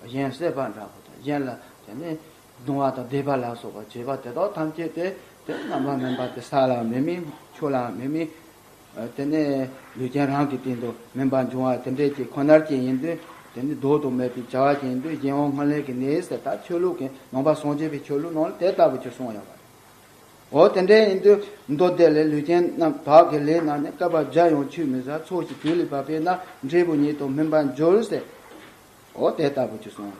དང་། གཞན་གསོད་པ་འདྲ་བོ་དང་། གཞན་ལ་དེ་ནས་རྡུང་བ་དང་རྡེག་པ་ལ་སོགས་པ་བྱེད་པ་དེ་དག་ཐམས་ཅད་དེ་དེ་རྣམ་པར་སྨིན་པ་དེ་ས་ལ་མི་སྨིན། ཆུ་ལ་མི་སྨིན། དེ་ནས་ལུས་ཅན་རང་གི་སྟེང་དུ་སྨིན་པ་འབྱུང་བ་དེ་འདྲས་ཀྱི་ཁོ་ནར་ཅན་ཡིན་དུས་དེ་ནི་བཟློག་ཏུ་མེད་པའི་བྱ་བ་ཅན་ཡིན་དུས་གཞན་དབང་སྔོན་ལས་ཀྱི་ནད་ཟེར། ད་ཆོས་ལུགས་ཀྱི་ནང་པ་སངས་རྒྱས་པའི་ཆོས་ལུགས་ནང་ལ་དེ་ལྟ་བུ་ཅིག་གསུངས་ཡོད་པ་རེད། འོ་དེ་འདྲ་ཡིན་དུས་མདོ་སྡེ་ལས་ལུས་ཅན་རྣམས་བདག་གིས་ལེན་ན་ནི་བསྐལ་པ་བརྒྱ་ཡང་ཆུད་མི་ཟ། ཚོགས་ཀྱི་དུས་ལ་བབ་པས་ན་འབྲས་བུ་ཉིད་དུ་སྨིན་པར་འགྱུར་ཟེར། འོ་དེ་ལྟ་བུ་ཅིག་གསུངས།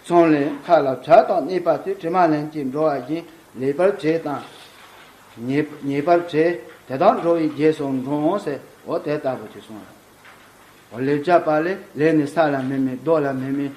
ཚོང་ལས་མཁའ་ལ་བྱ་དང་གནས་པ་སྟེ། དྲི་མ་ལན་གཅིག་འགྲོ་བ་བཞིན། ལེགས་པར་བྱས་དང་ཉེས་ཉེས་པར་བྱས། དེ་དག་འགྲོ་བའི་རྗེས་སུ་འབྲང་ཟེར། འོ་དེ་ལྟ་བུ་ཅིག་གསུངས། འོ་ལས་བྱ་བ་ལས་ལས་ནི་ས་ལ་མི་སྨིན། རྡོ་ལ་མི་སྨིན།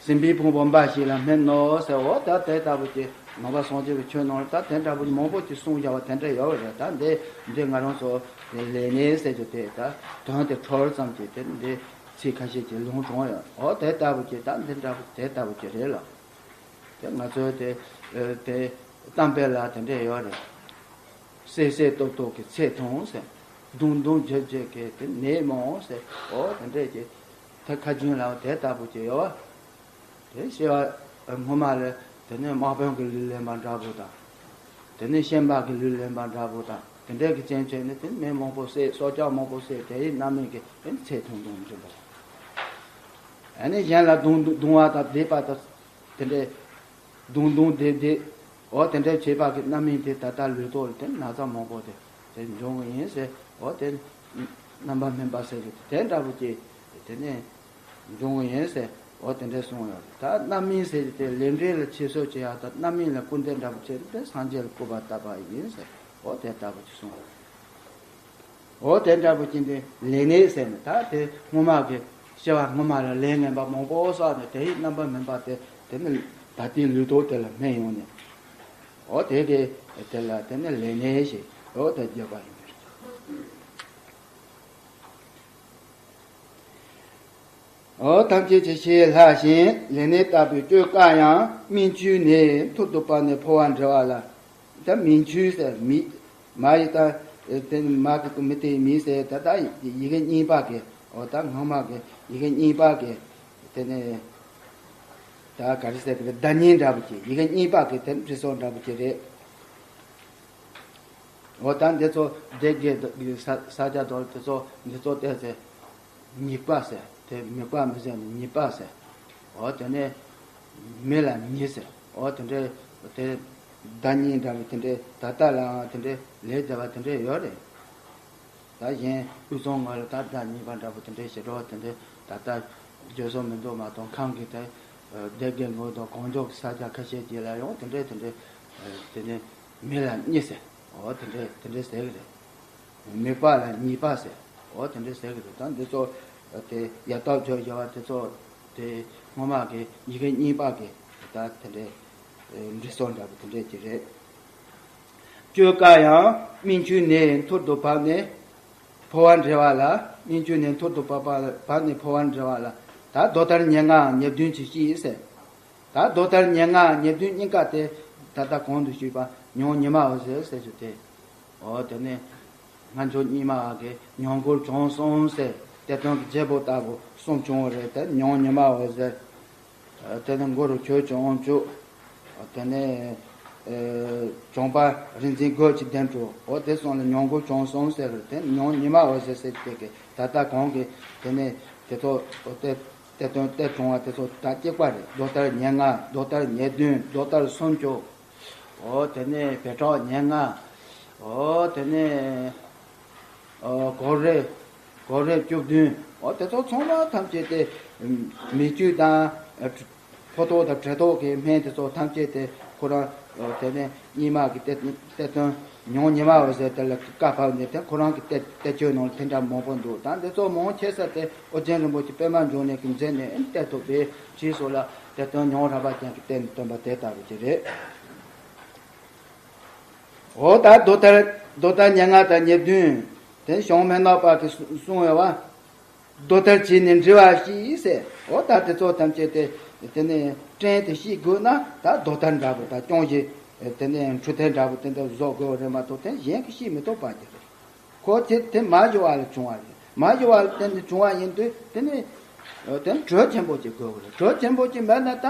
སྲིན་པོའི་ཕུང་པོ་འབའ་ཞིག་ལ་སྨིན་ནོ་ཟེར། འོ་ད་དེ་ལྟ་བུ་ཅིག་ནང་པ་སངས་རྒྱས་པའི་ཆོས་ནང་ལ་ད་དེ་འདྲ་བུ་མང་པོ་ཅིག་གསུངས་བཞག་པ་དེ་འདྲ་ཡོད་པ་རེད། ད་འདི་འདི་ང་རང་ཚོ་ལས་ནས་ཟེར་རྒྱུ་དེ་ད་དོན་དེ་འཕྲོ་བར་ཙམ་ཅིག་དེ་འདི་ཚིག་ཁ་ཤས་ཅིག་ལུང་དྲངས་ཡོད། འོ་དེ་ལྟ་བུ་ཅིག་ད་འདི་འདྲ་བུ་དེ་ལྟ་བུ་ཅིག་རེད་ལ། དེ་ང་ཚོའི་དེ་དེ་གཏམ་དཔེ་ལ་དེ་འདྲ་ཡོད་རེད། བསད་བསད་གཏུབ་གཏུབ་ཀྱི་ཚེ་ཐུང་ཟེར། རྡུང་རྡུང་རྒྱུག་རྒྱུག་གི་དེ་ནད་མང་ཟེར། འོ་དེ་འདྲས་ཀྱི་དེ་ཁ་རྒྱུན་ལ་དེ་ལྟ་བུ་ཅིག་ཡོད་བ། དེ་སྐྱེ་བ་སྔོན་མ་ལ་དེ་ནས་དམག་དཔོན་གྱི་ལུས་ལེན་པ་འདྲ་བོ་དང་། དེ་ནས་ཤན་པ་གི་ལུས་ལེན་པ་འདྲ་བོ་དང་། དེ་འདྲས་ཀྱི་རྐྱེན་བྱས་ནས་དེ་ནས་མི་མང་པོ་བསད། སྲོག་ཆགས་མང་པོ་བསད། དེ་ཡི་རྣམ་སྨིན་གྱི་དེ་ནས་ཚེ་ཐུང་ཐུང་འགྲིམ་པ། ཨ་ནི་གཞན་ལ་རྡུང་རྡུང་བ་དང་རྡེག་པ་དང་དེ་འདྲས། རྡུང་རྡུང་རྡེག་རྡེག་འོ་དེ་འདྲའི་བྱེད་པ་གི་རྣམ་སྨིན་དེ་ད་ལྟ་ལུས་ཐོག་ལ་དེ་ན་ཚ་མང་པོ་དེ་དེ་འབྱུང་གི་ཡིན་ཟེར། འོ་དེ་རྣམ་པར་སྨིན་པ་ཟེར་གི་དེ་འདྲ་བོ་ཅིག་དེ་ནས་འབྱུང་གི་ཡིན་ཟེར། འོ་དེ་འདྲ་གསུངས་ཡོད། ད་རྣམ་སྨིན་ཟེར་གི་དེ་ལས་འབྲས་ལ་ཁྱད་གསོད་བྱེད་ཡག་དང་རྣམ་སྨིན་ལ་སྐུར་འདེབས་འདྲ་བོ་བྱས་ཏེ་སངས་རྒྱས་ལ་སྐུར་པ་བཏབ་པ་ཡིན་ཟེར། འོ་དེ་ལྟ་བུ་ཅིག་གསུངས་ཡོད། འོ་དེ་འདྲ་བོ་ཅིག་འདི་ལས་ནད་ཟེར་ནས་ད་དེ་སྔོན་མ་གི་སྐྱེ་བ་སྔོན་མ་ལ་ལས་ངན་པ་མང་པོ་བསགས་ནས་དེ་ཡི་རྣམ་པར་སྨིན་པ་དེ་དེ་ནི་ད་ལྟའི་ལུས་ཐོག་དེ་ལ་སྨིན་ཡོང་ནས། འོ་དེ་དེ་དེ་ལ་དེ་ནི་ལས་ནད་ཞེས་འོ་དེ་བརྗོད་པ་ཡིན་པས། འོ་ཐམས་ཅད་ཀྱི་ཤེས་ལྷག་བཞིན། ལས་ནད་ལྟ་བུའི་བཅོས་དཀའ་ཡང་། སྨིན་ཆུའི་ནད་མཐུར་དུ་སྤར་ནས་ཕོ་བ་འབྲེལ་བ་ལ། ད་སྨིན་ཆུ་ཟེར་མི་མ་ཡི་ད་དེ་མ་གི་མི་དེ་མི་ཟེར། ད་ད་ཡི་གེ་གཉིས་པ་གི་འོ་ད་སྔོན་མ་གི་ཡི་གེ་གཉིས་པ་གི་དེ་ནས་ད་ག་རེ་ཟེར་གི་བརྡ་རྙིང་འདྲ་བོ་ཅིག་ཡི་གེ་གཉིས་པ་གི་དེ་འབྲི་སྲོལ་འདྲ་བོ་ཅིག་རེད། འོ་ད་འདི་ཚོ་སྡེ་དགེ་ས་ས་སྐྱ་དོར་དེ་ཚོ་འདི་ཚོ་བལྟས་ཚེ། མིག་པ་ཟེར་དེ་མིག་པ་མི་ཟེར་ནས་མྱི་པ་ཟེར། འོ་དེ་ནས་མི་ལ་མྱི་ཟེར། འོ་དེ་འདྲའི་དེ་བརྡ་རྙིང་འདྲ་བའི་དེ་འདྲའི་ད་ལྟ་ལའང་དེ་འདྲའི་ལས་བསྡད་པ་དེ་འདྲའི་ཡོད་རེད། ད་གཞན་དབུས་གཙང་ངོས་ལ་ད་ཟླ་གཉིས་པ་འདྲ་པོ་དེ་འདྲའི་ཞེ་དྲག་དེ་འདྲའི་ད་ལྟ་བརྗོད་ས་མི་འདུག་མ་གཏོགས། ཁམས་ཀྱི་དེ་སྡེ་དགེ་ངོས་དང་གངས་ལྗོངས་ཀྱི་ས་ཆ་ཁ་ཤས་ཅིག་ལ་ཡང་དེ་འདྲའི་དེ་འདྲའི་དེ་འདྲའི་མི་ལ་གཉིས་ཟེར། འོ་དེ་འདྲའི་དེ་འདྲའི་ཟེར་གི་རེད། མིག་པ་ལ་གཉིས་པ་ཟེར། འོ་དེ་འདྲའི་ཟེར་གི་རེད། ད་འདི་ཚོ་དེ་ཡ་སྟག་བརྗོད་བྱ་བ་དེ་ཚོ་དེ་སྔོན་མ་གི་ཡི་གེ་གཉིས་པ་གི་ད་དེ་འདྲའི་འབྲི་སྲོལ་འདྲ་པོ་དེ་འདྲའི་ཅིག་རེད། བཅོས་དཀའ་ཡང་སྨིན་བཅོས་ནས་མཐུར་དུ་བབས་ནས་འཕོ་བ་འདྲེན་པ་ལ། སྨིན་བཅོས་ནས་མཐུར་དུ་བབས་པ་བབས་ནས་འཕོ་བ་འདྲེན་པ་ལ། ད་མདོ་དར་ཉེར་ལྔའམ་ཉེར་བདུན་ཅིག་ཤེས་ཟེར། ད་མདོ་དར་ཉེར་ལྔའམ་ཉེར་བདུན་གཉིས་ཀ་དེ་ད་ལྟ་གོང་དུ་ཞུས་པ་ཉང་ཉི་མ་འོད་ཟེར་ཟེར་རྒྱུ་དེ། འོ་དེ་ནས་སྔ་འགྱུར་རྙིང་མ་བ་གི་ཉང་མགུར་བྱང་གསུམ་ཟེར་གཏེར་སྟོན་གྱི་རྒྱལ་པོ་ལྟ་བུ་གསུམ་བྱུང་བ་རེད། དེ་ཉང་ཉི་མ་འོད་ཟེར། དེ་ནས་མགུར་ཆོས་ཀྱི་དབང་ཕྱུག་དེ་ནས་ཨེ་བྱང་པ་རིག་འཛིན་རྒོད་ཀྱི་གདན་དྲུག་འོ་དེ་གསུམ་ལ་ཉང་མགུར་བྱང་གསུམ་ཟེར་རེད། དེ་ཉང་ཉི་མ་འོད་ཟེར་ཟེར་དེ་གི་ད་ལྟ་གོང་གི་དེ་ནས་དེ་ཚོ་གཏེར་སྟོན་གཏེར་གྲོང་བ་དེ་ཚོ་ད་གཅིག་པ་རེད། མདོ་དར་ཉེར་ལྔ། མདོ་དར་ཉེར་བདུན། མདོ་དར་སུམ་ཅུ། འོ་དེ་ནས་བེ་ཊོག་ཉེར་ལྔ། འོ་དེ་ནས་ཨོ་གོ་རེ་གོ་རེ་བཅུ་བདུན། འོ་དེ་ཚོ་ཚང་མ་ཐམས་ཅད་དེ་མིང་བཅུད་དང་ཕོ་ཐོག་དང་བྲེ་ཐོག་གི་སྨན་དེ་ཚོ་ཐམས་ཅད་དེ་ཁོ་རང་དེ་ནས་རྙིང་མ་གི་གཏེར་གཏེར་སྟོན་ཉང་ཉི་མ་འོད་ཟེར་དེ་ལ་བཀའ་ཕབ་ནས་དེ་ཁོ་རང་གི་གཏེར་གཏེར་ཆོས་ནང་དེ་འདྲ་མང་པོ་འདུག་ད་འདི་ཚོ་མང་ཆེ་ས་དེ་ཨོ་རྒྱན་རིན་པོ་ཆེ་པད་མ་འབྱུང་གནས་ཀྱིས་མཛད་ནས་གཏེར་ཐུབ་པའི་རྗེས་སུ་ལ་གཏེར་སྟོན་ཉང་རལ་པ་ཅན་གྱི་གཏེར་ནས་བཏོན་པ་དེ་ལྟ་བུ་ཅིག་རེད། འོ་ད་མདོ་དར་མདོ་དར་ཉེར་ལྔ་དང་ཉེར་བདུན་དེ་ཞང་མི་ནག་པ་གིས་གསུངས་ཡོད་པ། མདོ་དར་བྱས་ནས་འབྲི་བ་ཞེས་ཟེར། འོ་ད་དེ་ཚོ་ཐམས་ཅད་དེ་དེ་ནས་བཀྲིན་དེ་ཤེས་དགོས་ན་ད་མདོ་དར་འདྲ་པོ་དང་རྐྱང་གཞི་དེ་ནས་འཕྲུལ་དར་འདྲ་པོ་དེ་འདྲ་བཟོ་དགོས་པ་རེད་མ་གཏོགས་དེ་གཞན་གྱིས་ཤེས་མི་ཐུབ་པ་ཅིག་རེད། ཁོ་དེ་དེ་མ་ཞུ་བ་ལ་བྱུང་བ་རེད། མ་ཞུ་བ་ལ་བརྟེན་ནས་བྱུང་བ་ཡིན་དུས་དེ་ནི་དེ་ནི་གྲོས་ཆེན་པོ་ཅིག་དགོས་པ་རེད། གྲོས་ཆེན་པོ་ཅིག་མེད་ན་ད་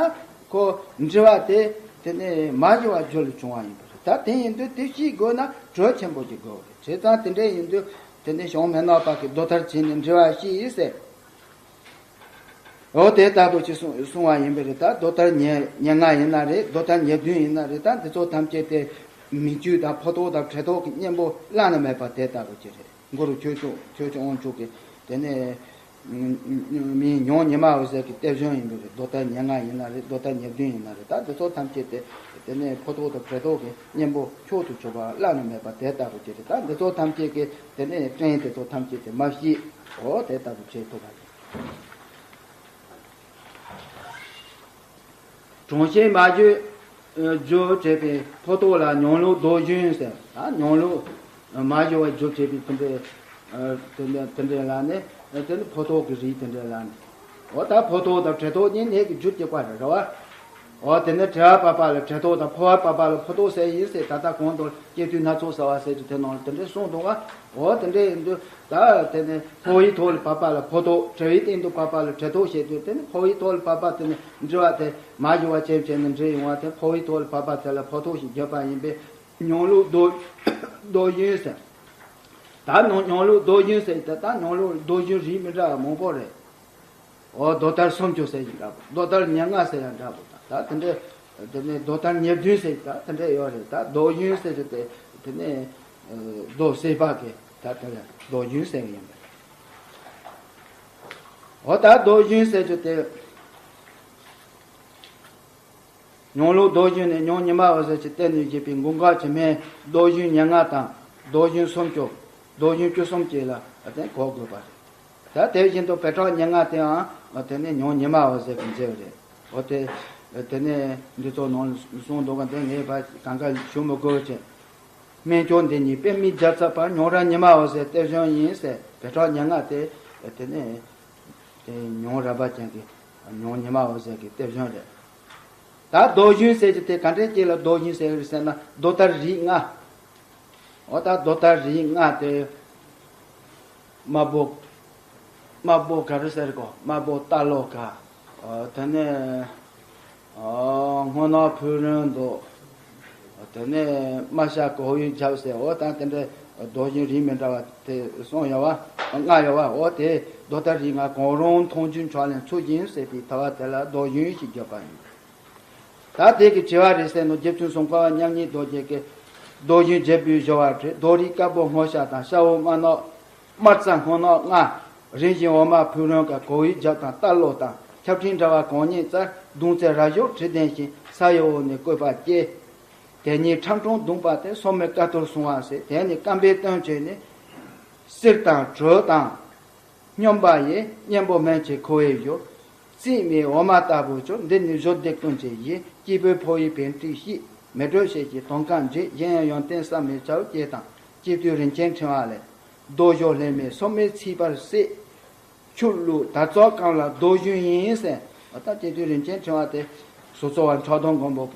ཁོ་འབྲི་བ་དེ་དེ་ནི་མ་ཞུ་བ་རྒྱུད་ལ་བྱུང་བ་ཡིན་པ་རེད། ད་དེ་ཡིན་དུས་དེ་ཤེས་དགོས་ན་གྲོས་ཆེན་པོ་ཅིག་དགོས་པ་རེད། བྱས་ཙང་དེ་འདྲ་ཡིན་དུས་དེ་ནི་ཞང་མི་ནག་པ་གིས་མདོ་དར་བྱས་ནས་འབྲི་བ་ཞེས་ཟེར། འོ་དེ་ལྟ་བུ་ཅིག་གསུང་གསུང་བ་ཡིན་པ་རེད། ད་མདོ་དར་ཉེར་ཉེར་ལྔ་ཡིན་ན་རེད། མདོ་དར་ཉེར་བདུན་ཡིན་ན་རེད། ད་འདི་ཚོ་ཐམས་ཅད་དེ་མིང་བཅུད་དང་ཕོ་ཐོག་དང་བྲེ་ཐོག་གི་སྙིང་པོ་བླ་ན་མེད་པ་དེ་ལྟ་བུ་ཅིག་རེད། གུ་རུ་ཆོས་སྐྱོང་ཆོས་སྐྱོང་དབང་ཕྱུག་གི་དེ་ནས་མིང་ཉང་ཉི་མ་འོད་ཟེར་གྱི་གཏེར་གཞུང་ཡིན་པ་རེད། མདོ་དར་ཉེར་ལྔ་ཡིན་ན་རེད། མདོ་དར་ཉེར་བདུན་ཡིན་ན་རེད། ད་འདི་ཚོ་ཐམས་ཅད་དེ་དེ་ནས་ཕོ་ཐོག་དང་བྲེ་ཐོག་གི་སྙིང་པོ་མཆོག་ཏུ་གྱུར་པ་བླ་ན་མེད་པ་དེ་ལྟ་བུ་ཅིག་རེད། ད་འདི་ཚོ་ཐམས་ཅད་ཀྱི་དེ་ནས་བཀྲིན་དེ་ཚོ་ཐམས་ཅད་དེ་མ་ཤེས། འོ་དེ་ལྟ་བུ་བྱེད་ཐུབ་པ་རེད། གྲངས་ཤེས་མ་བརྗོད་བརྗོད་བྱས་པའི་ཕོ་ཐོག་ལ་ཉང་ལུགས་མདོ་གཞུང་ཟེར། ད་ཉང་ལུགས་མ་བརྗོད་པར་བརྗོད་བྱས་པའི་དེ་འདྲའི་དེ་འདྲའི་དེ་འདྲའི་ལ་ནི་དེ་ནི་ཕོ་ཐོག་གི་རིགས་དེ་འདྲའི་ལ་ནི། འོ་ད་ཕོ་ཐོག་དང་བྲེ་ཐོག་གཉིས་ནས་ཀྱི་རྒྱུ་གཅིག་པ་རེད། རེད་བ། འོ་དེ་ནས་བྲེ་བ་བབས་པ་ལ་བྲེ་ཐོག་དང་ཕོ་བ་བབས་པ་ལ་ཕོ་ཐོག་ཟེར་ཡིན་ཟེར། ད་ལྟ་གོང་དུ་སྐྱེ་དུས་སྣ་ཚོགས་ཟེར་བ་ཟེར་གྱི་དེ་ནང་ལ་དེ་འདྲའི་གསུངས་འདུག་བ། འོ་དེ་འདྲའི་ཡིན་དུས་ད་དེ་ནས་ཕོ་བའི་ཐོག་ལ་བབས་པ་ལ་ཕོ་ཐོག་བྲེ་བའི་སྟེང་དུ་བབས་པ་ལ་བྲེ་ཐོག་བཤད་དུས་དེ་ནས་ཕོ་བའི་ཐོག་ལ་བབས་པ་དེ་ནས་འབྲི་བ་དེ་མ་ཞུ་བ་ཅན་བྱས་ནས་འབྲི་ཡོང་བ་དེ་ཕོ་བའི་ཐོག་ལ་བབས་པ་དེ་ལ་ཕོ་ཐོག་ཞེས་བརྗོད་པ་ཡིན་པས་ཉང་ལུགས་མདོ་མདོ་གཞུང་ཟེར། ད་ནང་ཉང་ལུགས་མདོ་གཞུང་ཟེར་དེ་ད་ཉང་ལུགས་མདོ་གཞུང་རིགས་མི་འདྲ་བ་མང་པོ་རེད། འོ་མདོ་དར་སུམ་ཅུ་ཟེར་ཡང་འདྲ་པོ། མདོ་དར་ཉེར་ལྔ་ཟེར་ཡང་འདྲ་པོ་དང་། ད་དེ་འདྲའི་དེ་ནས་མདོ་དར་ཉེར་བདུན་ཟེར་ད་དེ་འདྲ་ཡོད་རེད། ད་མདོ་གཞུང་ཟེར་རྒྱུ་དེ་དེ་ནས་མདོ་སྲིད་པ་གི་ད་དེ་ལ་མདོ་གཞུང་ཟེར་གི་ཡིན་པ་རེད། འོ་ད་མདོ་གཞུང་ཟེར་རྒྱུ་དེ། ཉང་ལུགས་མདོ་གཞུང་ནས་ཉང་ཉི་མ་འོད་ཟེར་གྱི་གཏེར་ནས་བཞེས་པའི་མགོན་ཁང་གི་སྨན་མདོ་གཞུང་ཉེར་ལྔ་དང་མདོ་གཞུང་སུམ་ཅུ། མདོ་གཞུང་བཅུ་གསུམ་བཅས་ལ་བརྟེན་གོ་དགོས་པ་རེད། ད་དེ་བཞིན་དུ་བེ་ཊོག་ཉེར་ལྔ་དེའང་དེ་ནས་ཉང་ཉི་མ་འོད་ཟེར་གྱིས་མཛད་པ་རེད། འོ་དེ་དེ་ནས་འདི་ཚོ་ནང་ལ་གསུངས་འདུག་ག་འདི་ངས་ཕར་གང་ག་ཞུ་མི་དགོས་ཅིང་། སྨན་ལྗོངས་འདི་ཉིད་པདྨའི་རྒྱལ་ཚབ་པ་ཉང་རལ་ཉི་མ་འོད་ཟེར་གཏེར་གཞུང་ཡིན་ཟེར། བེ་ཊོག་ཉེར་ལྔ་དེ་དེ་ནས་དེ་ཉང་རལ་པ་ཅན་གྱི་ཉང་ཉི་མ་འོད་ཟེར་གྱི་གཏེར་གཞུང་རེད། ད་མདོ་གཞུང་ཟེར་གྱི་དེ་ག་འདྲའི་སྐད་ལ་མདོ་གཞུང་ཟེར་གི་རེད་ཟེར་ན་མདོ་དར་རིགས་ལྔ། འོ་ད་མདོ་དར་རིགས་ལྔ་དེ། དམར་པོ། དམར་པོ་ག་རེ་ཟེར་གོ། དམར་པོ་རྟ་ལོ་ག། ཨ་དེ་ནས་ཨ་སྔོ་ནག་ཕུག་རོན་འདུག། དེ་ནས་དམར་ཤ་གོ་ཡུ་རྒྱབ་ཟེར། འོ་ད་དེ་འདྲའི་མདོ་གཞུང་རིགས་མི་འདྲ་བ་དེ་གསུངས་ཡོད་པ། ལྔ་ཡོད་པ། འོ་དེ་མདོ་དར་རིགས་ལྔ་གང་རུང་མཐོང་ཆོས་ཕྱག་ལེན་ཚུལ་བཞིན་ཟེར་བའི་ཐ་བ་དེ་ལ་མདོ་གཞུང་ཞེས་བརྗོད་པ་ཡིན། ད་དེ་གི་དྲི་བ་རེད་ཟེར་ནོ། རྗེ་བཙུན་སུམ་མཁའ་པ་མཉམ་ཉིད་རྡོ་རྗེ་གིས་མདོ་གཞུང་རྒྱལ་པོའི་བཞི་པ་བྲིས། རྡོ་རིགས་དཀར་པོ་སྔོ་ཤ་དང་། ཤ་འོད་དམར་ནག་ དམར་རྩྭ་སྔོ་ནག་ལྔ། རིམ་བཞིན་འོ་མ་ཕུག་རོན་དཀར། གོ་བའི་རྒྱབ་དང་རྟ་ལོ་དང་། ཆབ་ཕྲེང་འདྲ་བ་གང་རྙེད་བཙལ། མདུང་རྩེ་ར་ཞོ་དྲི་ལྡན་ཞིང་། ས་ཡི་འོག་ནས་བཀོད་པ་སྐྱེ། དེ་ཉིད་ཁྲམ་ཁྲུམ་བརྡུངས་པ་སྟེ། སོ་མའི་དཀར་གཏོར་བསྲུང་བ་ཟེར། དེ་ནི་བསྐམ་པའི་སྟོན་བྱས་ནས། བསིལ་དང་དྲོད་དང་སྙོམས་པ་ཡིས། གཉེན་པོ་སྨན་གྱི་ཁུ་བས་བཞུ། རྩིས་མེད་འོ་མ་ལྟ་བུར་གྱུར། འདི་ནི་བཞུ་སྟེ་ཀུན་གྱིས་བཞེས། སྐྱེས་བུ་ཕོ་ཡི་བོན་ཁྲིད་ཤེས། མེ་དྲོད་ཤེས་ཀྱི་དོན་ཁ་འབྱེད། གཞན་ཡང་ཡོན་ཏན་བསམ་མི་ཁྱབ་སྐྱེས་དང་། སྐྱེས་དུས་རིན་ཆེན་ཕྲེང་བ་ལས། རྡོ་བཞིན་ལྷད་མེད་སོ་མའི་ཚིག་པར་བསྲེགས། ཆུ་བླུགས་དར་ཙོག་བསྐམས་ལ་རྡོ་བཞིན་ཡིན་ཟེར། ད་སྐྱེས་དུས་རིན་ཆེན་ཕྲེང་བ་དེ་སོ་སོ་བ་ཁྲག་འཐུང་མགོན་པོ་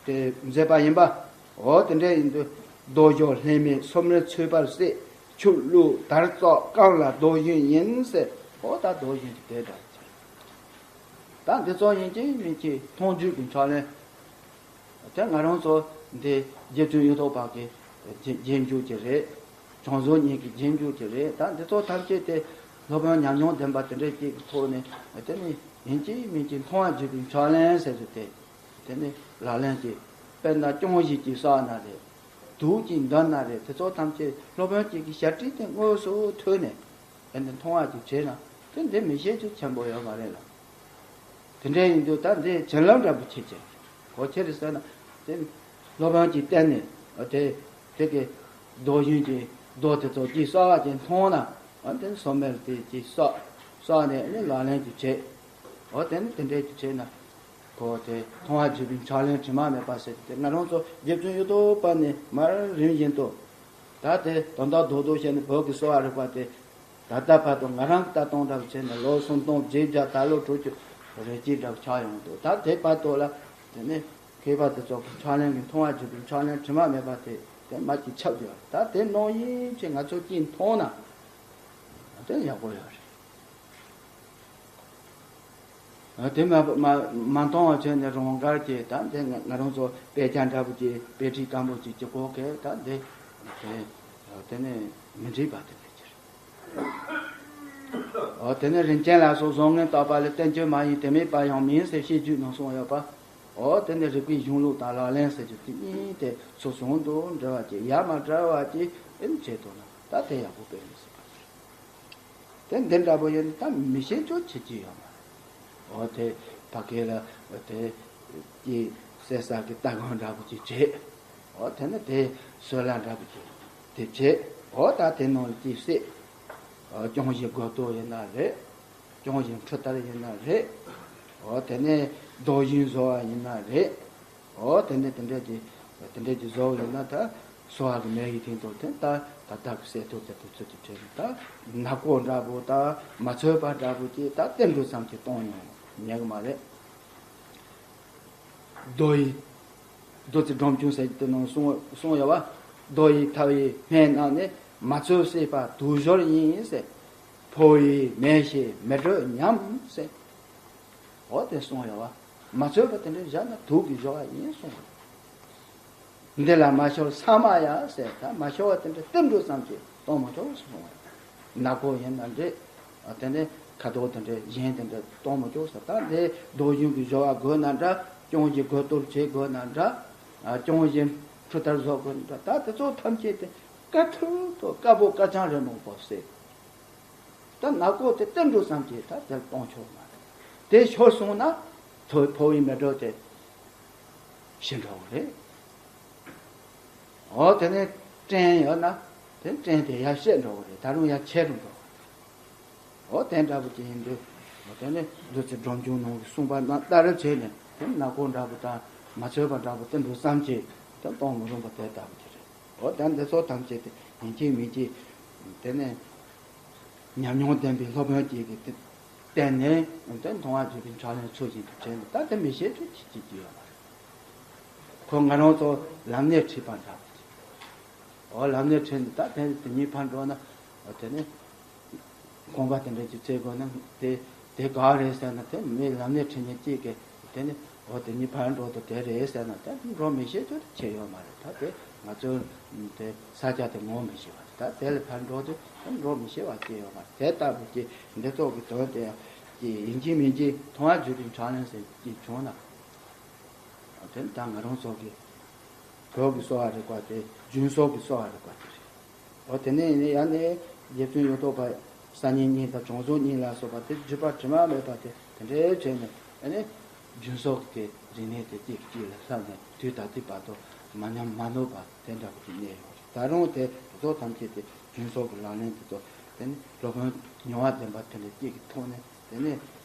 དེ་མཛད་པ་ཡིན་པ། འོ་དེ་འདྲ་ཡིན་དུས་རྡོ་བཞིན་ལྷད་མེད་སོ་མའི་ཚིག་པར་བསྲེགས། ཆུ་བླུགས་དར་ཙོག་བསྐམས་ལ་རྡོ་བཞིན་ཡིན་ཟེར། འོ་ད་རྡོ་བཞིན་གྱི་དེ་འདྲ་ད་འདི་ཚོ་ཡིན་གཅིག་མིན་གཅིག་མཐོང་བརྒྱུད་ཀྱི་ཕྱག་ལེན། དེ་ང་རང་ཚོ་འདི་རྗེ་བཙུན་གཡུ་ཐོག་པ་གི་རྗེས་འཇུག་ཅིག་རེད། བྱང་བཟོ་གཉིས་ཀྱི་རྗེས་འཇུག་ཅིག་རེད། ད་འདི་ཚོ་ཐམས་ཅད་དེ་སློབ་དཔོན་ཉམས་མྱོང་ལྡན་པ་དེ་འདྲ་ཅིག་གི་ཐོག་ནས་དེ་ནི་ཡིན་གཅིག་མིན་གཅིག་མཐོང་བ་བརྒྱུད་པའི་ཕྱག་ལེན་ཟེར་རྒྱུ་དེ། དེ་ནི་ལག་ལེན་གྱི་དཔེར་ན་སྐྱོང་བཞི་གི་ས་ན་རེད། དུག་གི་མདུན་ན་རེད། དེ་ཚོ་ཐམས་ཅད་སློབ་དཔོན་གཅིག་གི་ཞལ་བྲིས་དེ་དངོས་སུ་ཐོས་ནས། དེ་འདི་མཐོང་བ་ཅིག་བྱས་ན་དེ་འདི་མི་ཤེས་རྒྱུ་ཆེན་པོ་ཡོད་མ་རེད་ལ། དེ་འདྲ་ཡིན་དུས་ད་འདི་བྱིན་རླབས་འདྲ་པོ་ཆེ་ཆེ། གོ་ཆེ་རེད་ཟེར་ན་དེ་སློབ་དཔོན་གྱིས་བསྟན་ནས་དེ་དེ་གི་རྡོ་བཞིན་གྱི་རྡོ་དེ་ཚོ་གཅིག་གསོ་བ་ཅིག་མཐོང་ན། འོ་དེ་ནི་སོ་མེར་དེ་གཅིག་གསོ་གསོ་ནས་ནི་ལག་ལེན་ཅིག་བྱེད། འོ་དེ་ནི་དེ་འདྲ་ཅིག་བྱས་ན། གོ་དེ་མཐོང་བ་བརྒྱུད་པའི་ཕྱག་ལེན་དྲི་མ་མེད་པ་ཟེར་དེ་ང་རང་ཚོ་རྗེ་བཙུན་གཡུ་ཐོག་པ་ནས་མར་རིམ་བཞིན་དུ། ད་དེ་དོན་དག་རྡོག་རྡོག་བཤད་ནས་བོད་ཀྱི་གསོ་བ་རིག་པ་དེ་ད་ལྟ་བར་དུ་ང་རང་གི་ལྟ་སྟངས་འདྲ་བོ་བྱས་ནས་ལོ་སུམ་སྟོང་བརྒྱད་བརྒྱ་ད་ལོ་དྲུག་ཅུ་རེ་གཅིག་འདྲ་བོ་ཆགས་ཡོང་འདུག་ད་དེ་བར་དུ་ལ་དེ་ནས་མཁས་པ་དེ་ཚོ་གི་ཕྱག་ལེན་གྱི་མཐོང་བ་བརྒྱུད་པའི་ཕྱག་ལེན་དྲི་མ་མེད་པ་དེ་དེ་མ་གཅིག་ཁྱབ་ཡོད། ད་དེ་ནང་བཞིན་བྱས་ང་ཚོ་གཅིག་མཐོང་ན་དེ་ཡག་པོ་ཡོད་རེད། དེ་མ་མ་མ་མཐོང་བ་བྱས་ནས་རང་དགར་གྱི་ད་དེ་ང་ང་རང་ཚོ་དཔེ་ཆ་འདྲ་པོ་ཅིག་དཔེ་ཁྲིད་སྐམ་པོ་ཅིག་གཅིག་པོ་གས་ད་དེ་དེ་དེ་ནས་མི་འགྲིག་པ་དེ་འདྲ་ཅིག་རེད། འོ་དེ་ནས་རིན་ཆེན་ལ་སོགས་བཟང་ངན་བརྟག་པ་ལས། བསྟན་བཅོས་མ་ཡིན་དེ་མེད་པ་ཡང་མིན་ཟེར་བཤད་རྒྱུད་ནང་གསུངས་ཡོད་པ། འོ་དེ་ནས་རིག་པའི་གཞུང་ལུགས་དང་ལག་ལེན་ཟེར་རྒྱུ་དེ་གཉིས་དེ་ཚུལ་ཟུང་དུ་འབྲེལ་བ་ཅིག་ཡ་མ་བྲལ་བ་ཅིག་ཨེ་བྱེད་ཐུབ་ན་ད་དེ་ཡག་པོ་དཔེ་མི་སྲིད་པ་རེད། དེ་འདི་འདྲ་པོ་ཡིན་ད་མི་ཤེས་ཆོག་བྱེད་ཀྱི་ཡོད་མ་རེད། འོ་དེ་ཕ་གི་ལ་དེ་ཀྱི་གསེར་ས་གི་ལྟ་སྒང་འདྲ་པོ་ཅིག་བྱེད། འོ་དེ་ནི་དེ་སོལ་ལ་འདྲ་པོ་ཅིག་དེ་བྱེད། འོ་ད་དེ་ནང་ལ་ཅིག་བསྲེས། འོ་སྐྱོང་བཞི་སྒོ་གཏོར་ཡིན་ན་རེད། སྐྱོང་བཞི་འཕྲུལ་དར་ཡིན་ན་རེད། འོ་དེ་ནས་རྡོ་བཞིན་བཟོ་བ་ཡིན་ན་རེད། འོ་དེ་ནས་དེ་འདྲ་གྱི་དེ་འདྲ་གྱི་བཟོ་བ་ཡིན་ན་ད་གསོ་བ་གི་མེ་ཡི་སྟེང་དུ་དེ་ད་ད་ལྟ་གི་གསེར་ཐུབ་དེ་དུས་ཚོད་ཀྱི་གྲས་ད་ནག་པོ་འདྲ་པོ་ད་མ་ཚོས་པ་འདྲ་པོ་ཅིག་ད་རྟེན་འབྲེལ་ཙམ་གྱི་གཏོང་ཡོང་ཉན་གི་མ་རེད། རྡོ་ཡི་རྡོ་རྩེ་སྒྲོམ་ཆུང་ཟེར་གྱི་དེ་ནང་གསུང་གསུང་ཡོད་པ། རྡོ་ཡི་ཐབ་ཡི་སྨན་རྣམས་ནི། མ་ཚོས་བསྲེས་པ་དུག་ཞོར་ཡིན་ཟེར། ཕོ་ཡི་མེ་ཤེས་མེ་དྲོད་ཉམས་ཟེར། འོ་དེ་གསུང་ཡོད་པ། མ་ཚོས་པ་དེ་འདྲ་བཞག་ན་དུག་གི་ཞོ་བ་ཡིན་གསུང་བ། འདི་ལ་མ་ཤོར་ས་མ་ཡ་ཟེར། ད་མ་ཤོར་བ་དེ་འདྲ་རྟེན་འབྲེལ་ཙམ་གྱིས་གཏོང་མི་ཆོག་གསུང་བ། ནག་པོ་ཡིན་ན་འདྲེ། དེ་ནས་ཁ་དོག་དེ་འདྲ་གཞན་དེ་འདྲ་གཏོང་མི་ཆོག་ཟེར། ད་འདི་རྡོ་བཞིན་གྱི་ཞོ་བ་དགོས་ན་འདྲ། སྐྱོང་བཞི་སྒོ་གཏོར་བྱེད་དགོས་ན་འདྲ། སྐྱོང་བཞི་འཕྲུལ་དར་བཟོ་དགོས་ན་འདྲ། ད་དེ་ཚོ་ཐམས་ཅད་དེ་དཀའ་ཐུབ་ཏུ་དཀའ་པོ་དཀའ་རྐྱང་རེ་མང་པོ་བསྲེས། ད་ནག་པོ་དེ་རྟེན་འབྲེལ་ཙམ་གྱིས་ད་དེར་གཏོང་ཆོག་མ་རེད། དེ་ཤོར་སོང་ན་ཐོ་ཕོ་བའི་མེ་དྲོད་དེ་ཤི་འགྲོ་གི་རེད། འོ་དེ་ནས་སྐྲན་ཡོད་ན་དེ་སྐྲན་དེ་ཡར་བཤད་འགྲོ་གི་རེད། ད་རུང་ཡར་ཆད་རུ་འགྲོ་གི་རེད། འོ་དེ་འདྲ་པོ་ཅིག་ཡིན་དུས་འོ་དེ་ནས་བདུད་རྩི་སྒྲོམ་ཆུང་ནང་གི་གསུངས་པ་རྣམས་ལྟར་བྱས་ནས་དེ་ནག་པོ་འདྲ་པོ་དང་མ་ཚོས་པ་འདྲ་པོ་རྟེན་འབྲེལ་ཙམ་གྱིས་དེ་གཏོང་མི་རུང་བ་དེ་ལྟ་བུ་ཅིག་རེད། འོ་ད་འདི་ཚོ་ཐམས་ཅད་དེ་ཡིན་གཅིག་མིན་གཅིག་དེ་ནས། ཉམས་མྱོང་ལྡན་པའི་སློབ་དཔོན་གཅིག་གིས་དེ་བསྟན་ནས་དེ་མཐོང་བ་བརྒྱུད་པའི་ཕྱག་ལེན་ཚུལ་བཞིན་དུ་བྱས་ནས་ད་དེ་མི་ཤེས་ཚུལ་གྱིས་བྱེད་ཀྱི་ཡོད་པ་རེད། ཁོ་ང་རང་ཚོ་ལམ་སྣེ་ཁྲིད་པ་འདྲ་བོ་ཅིག་འོ་ལམ་སྣེ་ཁྲིད་ནས་ད་དེ་དེ་གཉིས་ཕར་འགྲོ་ན་འོ་དེ་ནས་ཁང་པ་དེ་འདྲ་ཅིག་བཙལ་དགོས་ན་དེ་དེ་ག་རེད་ཟེར་ན་དེ་མི་ལམ་སྣེ་ཁྲིད་མཁན་གཅིག་གིས་དེ་ནས། འོ་དེ་གཉིས་ཕར་འགྲོ་དུས་དེ་རེད་ཟེར་ན་ད་འགྲོ་མི་ཤེས་ཚོད་ཆེ་ཡོད་མ་རེད། ད་དེ་ང་ཚོའི་དེ་ས་ཆ་དེ་ངོ་མི་ཤེས་པ་རེད། ད་དེ་ལས་ཕར་འགྲོ་དུས་ད་འགྲོ་མི་ཤེས་པ་ཅི་ཡོད་མ་རེད། དེ་ལྟ་བུ་ཅིག་འདི་ཚོ་གི་དོན་དེ་ཡང་ཅིག་ཡིན་གཅིག་མིན་གཅིག་མཐོང་བ་བརྒྱུད་པའི་ཕྱག་ལེན་ཟེར་གཅིག་བྱུང་ན། དེ་ནི་ད་ང་རང་ཚོ་གི་བོད་ཀྱི་གསོ་བ་རིག་པ་དེ་རྒྱུན་སྲོལ་གྱི་གསོ་བ་རིག་པ་དེ་རེད། འོ་དེ་ནས་ཡང་ནས་ རྗེ་བཙུན་ཡོངས་རྫོགས་པ་སང་ཉིན་གཉིས་དང་བྱང་སོང་གཉིས་ལ་སོགས་པ་དེ་བརྒྱུད་པ་དྲི་མ་མེད་པ་དེ་དེ་འདྲའི་བྱས་ནས་ཨ་ནི་རྒྱུན་སོགས་ཀྱི་རིག་གནས་དེ་གཅིག་གཅིག་ལ་ལྷག་ནས་དུས་ད་ལྟའི་བར་དུ་མ་ཉམས་མ་ནུབ་པ་དེ་འདྲ་བོ་ཅིག་གནས་ཡོད་རེད། ད་རུང་དེ་དེ་ཚོ་ཐམས་ཅད་དེ་རྒྱུན་སོགས་ཀྱི་ལག་ལེན་དེ་ཚོ་དེ་ནི་སློབ་དཔོན་མྱོང་བ་ལྡན་པ་དེ་འདྲ་གཅིག་གི་ཐོག་ནས་དེ་ནི་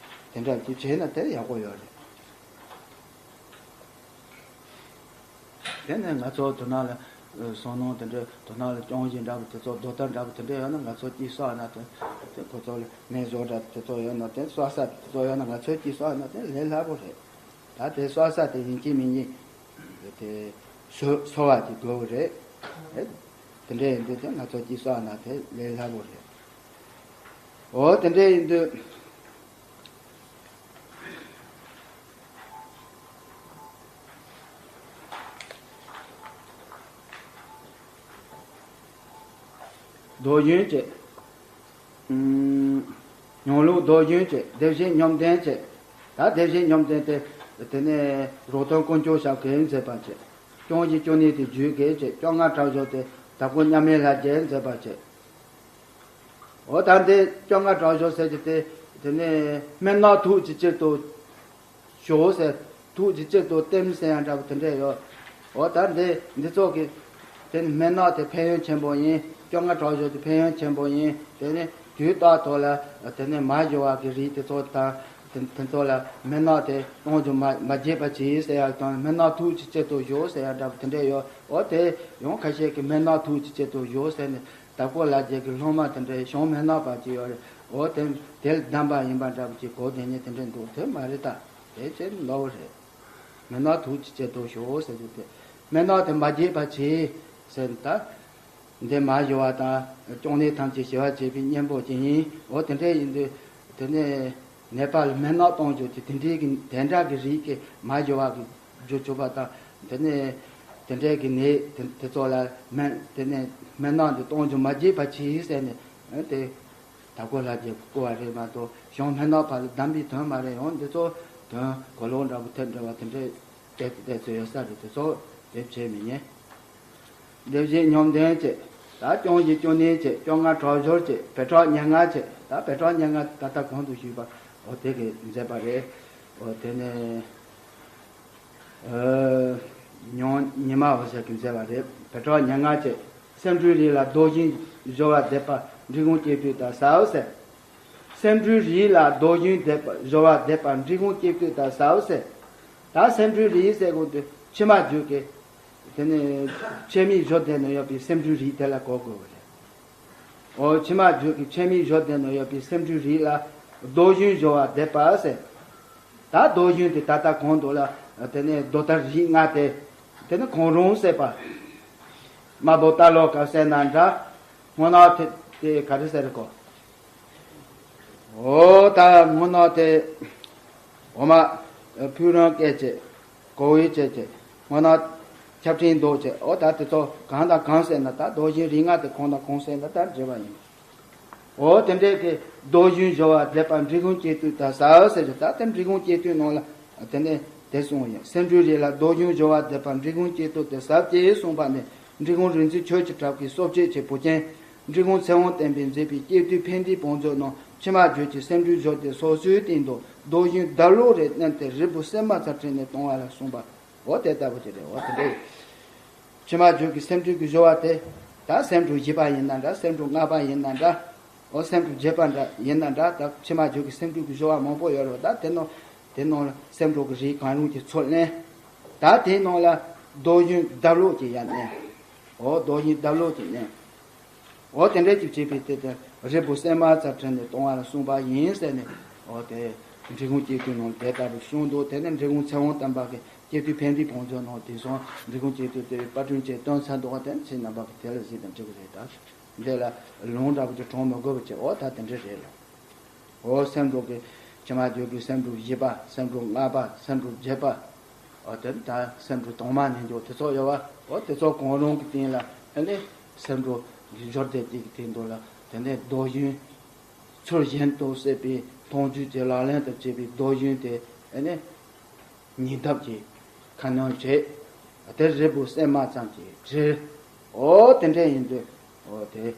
དེ་འདྲ་ཅིག་བྱས་ན་དེ་ཡག་པོ་ཡོད་རེད། དེ་ནས་ང་ཚོ་དོ་སྣང་ལ་བསམ་མནོ་དེ་འདྲ་དོ་སྣང་ལ་སྐྱོང་བཞིན་འདྲ་པོ་དེ་ཚོ་རྡོ་ལྟར་འདྲ་པོ་དེ་འདྲ་ཡོད་ན་ང་ཚོ་གཅིག་གསོག་ན་དེ་དེ་ཁོ་ཚོ་ལ་མེ་བཟོ་འདྲ་དེ་ཚོ་ཡོད་ན་དེ་གསོག་ས་དེ་ཚོ་ཡོད་ན་ང་ཚོ་གཅིག་གསོག་ན་དེ་ལས་སླ་པོ་རེད། ད་དེ་གསོག་ས་དེ་ཡིན་གཅིག་མིན་གཉིས་དེ་གསོ་གསོ་བ་ཅིག་དགོས་པ་རེད། དེ་དེ་འདྲ་ཡིན་དུས་དེ་ང་ཚོ་གཅིག་གསོག་ན་དེ་ལས་སླ་པོ་རེད། འོ་དེ་འདྲ་ཡིན་དུས། རྡོ་རྒྱུན་བཅས། ཨུམ། ཉམས་ལེན་རྡོ་རྒྱུན་བཅས་བདེ་གཤེགས་ཉམས་ལྡན་བཅས། ད་བདེ་གཤེགས་ཉམས་ལྡན་དེ་དེ་ནས་རོ་སྟོན་དཀོན་མཆོག་ཞབས་ཀྱིས་མཛད་པ་བཅས། སྐྱོང་བཞི་སྐྱོང་ནི་དེ་རྒྱུད་དགེ་བཅས། བཅོ་ལྔ་དྲག་ཤོས་དེ་དྭགས་པོ་མཉམ་མེད་ལྷ་རྗེས་མཛད་པ་བཅས། འོ་ད་འདི་བཅོ་ལྔ་དྲག་ཤོས་ཟེར་གྱི་དེ་དེ་ནས་སྨན་སྣ་དུག་གི་གཅིག་ཏུ་ཞོག་ཟེར། དུག་གི་གཅིག་ཏུ་སྟིམ་ཟེར་ཡང་འདྲ་པོ་དེ་འདྲས་ཡོད། འོ་ད་འདི་འདི་ཚོ་གི་དེ་ནི་སྨན་སྣ་དེ་ཕན་ཡོན་ཆེན་པོ་ཡིན། བཅོ་ལྔ་དྲག་ཤོས་དེ་ཕན་ཡོན་ཆེན་པོ་ཡིན། དེ་ནི་དུས་རྟག་ཐོག་ལ་དེ་ནི་མ་ཞུ་བ་གི་རིགས་དེ་ཚོ་དང་དེ་དེ་ཚོ་ལ་སྨན་སྣ་དེ་གཏོང་རྒྱུ་མ་མ་བརྗེད་པ་གྱིས་ཟེར་ཡང་དང་སྨན་སྣ་དུག་གི་གཅིག་ཏུ་ཞོག་ཟེར་ཡང་འདྲ་པོ་དེ་འདྲས་ཡོད། འོ་དེ་ཡང་ཁ་ཤས་ཀྱི་སྨན་སྣ་དུག་གི་གཅིག་ཏུ་ཞོག་ཟེར་ནས། དྭགས་པོ་ལྷ་རྗེ་གི་སློབ་མ་དེ་འདྲའི་བྱང་སྨན་སྣ་པ་ཅིག་ཡོད་རེད། འོ་དེ་དེ་ལ་གདམས་པ་ཡིན་པ་འདྲ་པོ་ཅིག་གོ་དེ་ཉིད་དེ་འདྲའི་འདུག་དེ་མ་རེད་ད། དེ་ཅན་ལོག་རེད། སྨན་སྣ་དུག་གི་གཅིག་ཏུ་ཞོག་ཟེར་རྒྱུ་དེ། སྨན་སྣ་དེ་མ་བརྗེད་པ་གྱིས་ཟེར་ད། འདི་མ་ཞུ་བ་དང་སྐྱོང་ནི་ཐམས་ཅད་ཞི་བར་བྱེད་པའི་གཉེན་པོ་ཅིག་ཡིན། འོ་དེ་འདྲའི་ཡིན་དུས་དེ་ནས། ནད་པ་ལ་སྨན་སྣ་གཏོང་རྒྱུ་དེ་དེ་འདྲའི་གི་དེ་འདྲ་གི་རིགས་ཀྱི་མ་ཞུ་བ་གི་རྒྱུ་བཅུག་པ་དང་དེ་ནས་དེ་འདྲའི་གི་ནད་དེ་དེ་ཚོ་ལ་སྨན་དེ་ནས་སྨན་སྣ་འདི་གཏོང་རྒྱུ་མ་བརྗེད་པ་གྱིས་ཟེར་ནས་དེ་དྭགས་པོ་ལྷ་རྗེས་བསྐུལ་བ་རེད་མ་གཏོགས་བྱང་སྨན་སྣ་པ་ལ་གདམས་པའི་དོན་མ་རེད། ཡང་འདི་ཚོ་དོན་གོ་ལོག་འདྲ་པོ་དེ་འདྲ་བ་དེ་འདྲའི་དེ་དེ་ཚོ་ཡོད་ས་རེད། དེ་ཚོ་དེ་བྱས་མི་ཉན། བདེ་གཤེགས་ཉམས་ལྡན་བཅས། ད་སྐྱོང་བཞི་སྐྱོང་ནི་བཅས་བཅོ་ལྔ་དྲག་ཤོས་བཅས་བེ་ཊ་ཉེར་ལྔ་བཅས། ད་བེ་ཊ་ཉེར་ལྔ་ད་ལྟ་གོང་དུ་ཞུས་པ་འོ་དེ་གིས་མཛད་པ་རེད། འོ་དེ་ནས་ཨ་ཉོན་ཉི་མ་འོ་ཟེར་གྱིས་མཛད་པ་རེད། བེ་ཊ་ཉེར་ལྔ་བཅས་སེམས་འགྲུལ་རིགས་ལ་རྡོ་རྒྱུན་སྦྱོར་བ་བསྡེབས་པ་འབྲི་གུང་སྐྱེ་དུས་དང་ཟབ་ཟེར། སེམས་འགྲུལ་རིགས་ལ་རྡོ་རྒྱུན་བསྡེབས་པ་སྦྱོར་བ་བསྡེབས་པ་འབྲི་གུང་སྐྱེ་དུས་དང་ཟབ་ཟེར། ད་སེམས་འགྲུལ་རིགས་ཟེར་དགོས་དུས་ཕྱི་མ་རྒྱུད་ཀྱི། དེ་ནས་ཕྱི་མའི་སྦྱོར་སྡེ་ན་ཡོད་པའི་སེམས་འགྲུལ་རིགས་དེ་ལ་གོ་དགོས་པ་རེད། འོ་ཕྱི་མ་རྒྱུད་ཀྱི་ཕྱི་མའི་སྦྱོར་སྡེ་ན་ཡོད་པའི་སེམས་འགྲུལ་རིགས་ལ་རྡོ་རྒྱུན་སྦྱོར་བ་བསྡེབས་པ་ཟེར། ད་རྡོ་རྒྱུན་དེ་ད་ལྟ་གོང་དུ་ལ་དེ་ནས་རྡོ་ལྟར་རིགས་ལྔ་དེ། དེ་ནི་གང་རུང་ཟེར་བ། དམར་པོ་རྟ་ལོག་ག་ཟེར་ན་འདྲ། སྔོ་ནག་དེ་དེ་ག་རེ་ཟེར་གོ། འོ་ད་སྔོ་ནག་དེ། འོ་མ། ཕུག་རོན་སྐད་བཅས། གོ་བའི་བཅས་བཅས། སྔོ་ནག། ཆབ་ཕྲེང་མདོག་བཅས། འོ་ད་དེ་ཚོ་གང་དང་གང་ཟེར་ན་ད་རྡོ་རྒྱུན་རིགས་ལྔ་དེ་གང་དང་གང་ཟེར་ན་ད་འབྲེལ་བ་ཡིན། འོ་དེ་འདྲའི་གི་རྡོ་རྒྱུན་སྦྱོར་བ་བསྡེབས་པ་འབྲི་གུང་སྐྱེ་དུས་དང་ཟབ་ཟེར་གྱི་ད་དེ་འབྲི་གུང་སྐྱེ་དུས་ནང་ལ་དེ་ནས་དེ་གསུངས་ཡིན། སེམས་འགྲུལ་རིགས་ལ་རྡོ་རྒྱུན་སྦྱོར་བ་བསྡེབས་པ་འབྲི་གུང་སྐྱེ་དུས་དེ་ཟབ་ཅེས་གསུངས་པ་ནས་འབྲི་གུང་རིག་འཛིན་ཆོས་ཀྱི་གྲགས་ཀྱི་སྲོག་བཅད་ཀྱི་བུ་ཆེན། འབྲི་གུང་ཚེ་དབང་བསྟན་པས་མཛད་པའི་སྐྱེ་དུས་ཕན་བདེའི་བང་མཛོད་ནང་ཕྱི་མ་རྒྱུད་ཀྱི་སེམས་འགྲུལ་སྦྱོར་སྡེ་སོ་སོའི་སྟེང་དུ་རྡོ་རྒྱུན་ལྡབ་ལོག་རེ་བསྣན་ཏེ་རིལ་བུ་སྲན་མ་ཙམ་བྲིས་ནས་གཏོང་བ་ལ་གསུངས་པ། འོ་དེ་ལྟ་བུ་ཅིག་རེད། འོ་དེ་འདྲ་ཡིན། ཕྱི་མ་རྒྱུད་ཀྱི་སེམས་འགྲུལ་གྱི་སྦྱོར་བ་དེ། ད་སེམས་འགྲུལ་བཞི་པ་ཡིན་ན་འདྲ། སེམས་འགྲུལ་ལྔ་པ་ཡིན་ན་འདྲ། འོ་སེམས་འགྲུལ་བརྒྱད་པ་འདྲ་ཡིན་ན་འདྲ། ད་ཕྱི་མ་རྒྱུད་ཀྱི་སེམས་འགྲུལ་གྱི་སྦྱོར་བ་མང་པོ་ཡོད་རེད། ད་དེ་ནང་དེ་ནང་ལ་སེམས་འགྲུལ་གྱི་རིགས་གང་རུང་གི་ཚུལ་ལེན། ད་དེའི་ནང་ལ་རྡོ་རྒྱུན་ལྡབ་ལོག་ཅིག་ཡར་བསྣན། འོ་རྡོ་རྒྱུན་ལྡབ་ལོག་ཅིག་བསྣན། འོ་དེ་འདྲ་ཅིག་བྱས་པའི་དེ་དེ་རིལ་བུ་སྲན་མ་ཙམ་བྲིས་ནས་གཏོང་བ་ལ་གསུངས་པ་ཡིན་ཟེར་ནས། འོ་དེ་འབྲི་གུང་སྐྱེ་དུས་ནང་དེ་ལྟ་བུ་གསུངས་འདུག་དེ་ནས་འབྲི་གུང་ཚེ་དབང་བསྟན་པ་གི་སྐྱེ་དུས་ཕན་བདེའི་བང་མཛོད་ནང་དེང་སང་འབྲི་གུང་སྐྱེ་དུས་དེ་པར་སྐྲུན་བྱས་བཏོན་ཚར་འདུག་ག་དེ་ཚོ་རྣམ་པ་གི་དེ་ལ་གཟིགས་དང་འགྲིག་གི་རེད། ད་འདི་ལ་ལུང་འདྲ་པོ་ཅིག་དྲངས་མི་དགོས་པ་བྱས། འོ་ད་དེ་འདྲ་རེད་ལ། འོ་སེམས་འགྲོ་གི་ཕྱི་མ་རྒྱུད་ཀྱི་སེམས་འགྲོ་བཞི་པ། སེམས་འགྲོ་ལྔ་པ། སེམས་འགྲོ་བརྒྱད་པ། འོ་དེ་ད་སེམས་འགྲོ་དྭངས་མ་ནས་འཇོག་དེ་ཚོ་ཡོད་པ། འོ་དེ་ཚོ་གང་རུང་གི་སྟེང་ལ་ཨ་ནི་སེམས་འགྲོ་གི་སྦྱོར་སྡེ་གཅིག་གི་སྟེང་དུ་ལ་དེ་ནས་རྡོ་རྒྱུན་ཚུལ་བཞིན་དུ་བསྲེས་པའི་མཐོང་ཆོས་ཀྱི་ལག་ལེན་དུ་བྱེད་པའི་རྡོ་རྒྱུན་དེ་ཨ་ནི་ཉིས་ལྡབ་ཀྱི་ཁ་སྣོན་བྱེད། དེ་རིལ་བུ་སྲན་མ་ཙམ་གྱིས་བྲི། འོ་དེ་འདྲ་ཡིན་དུས་འོ་དེ་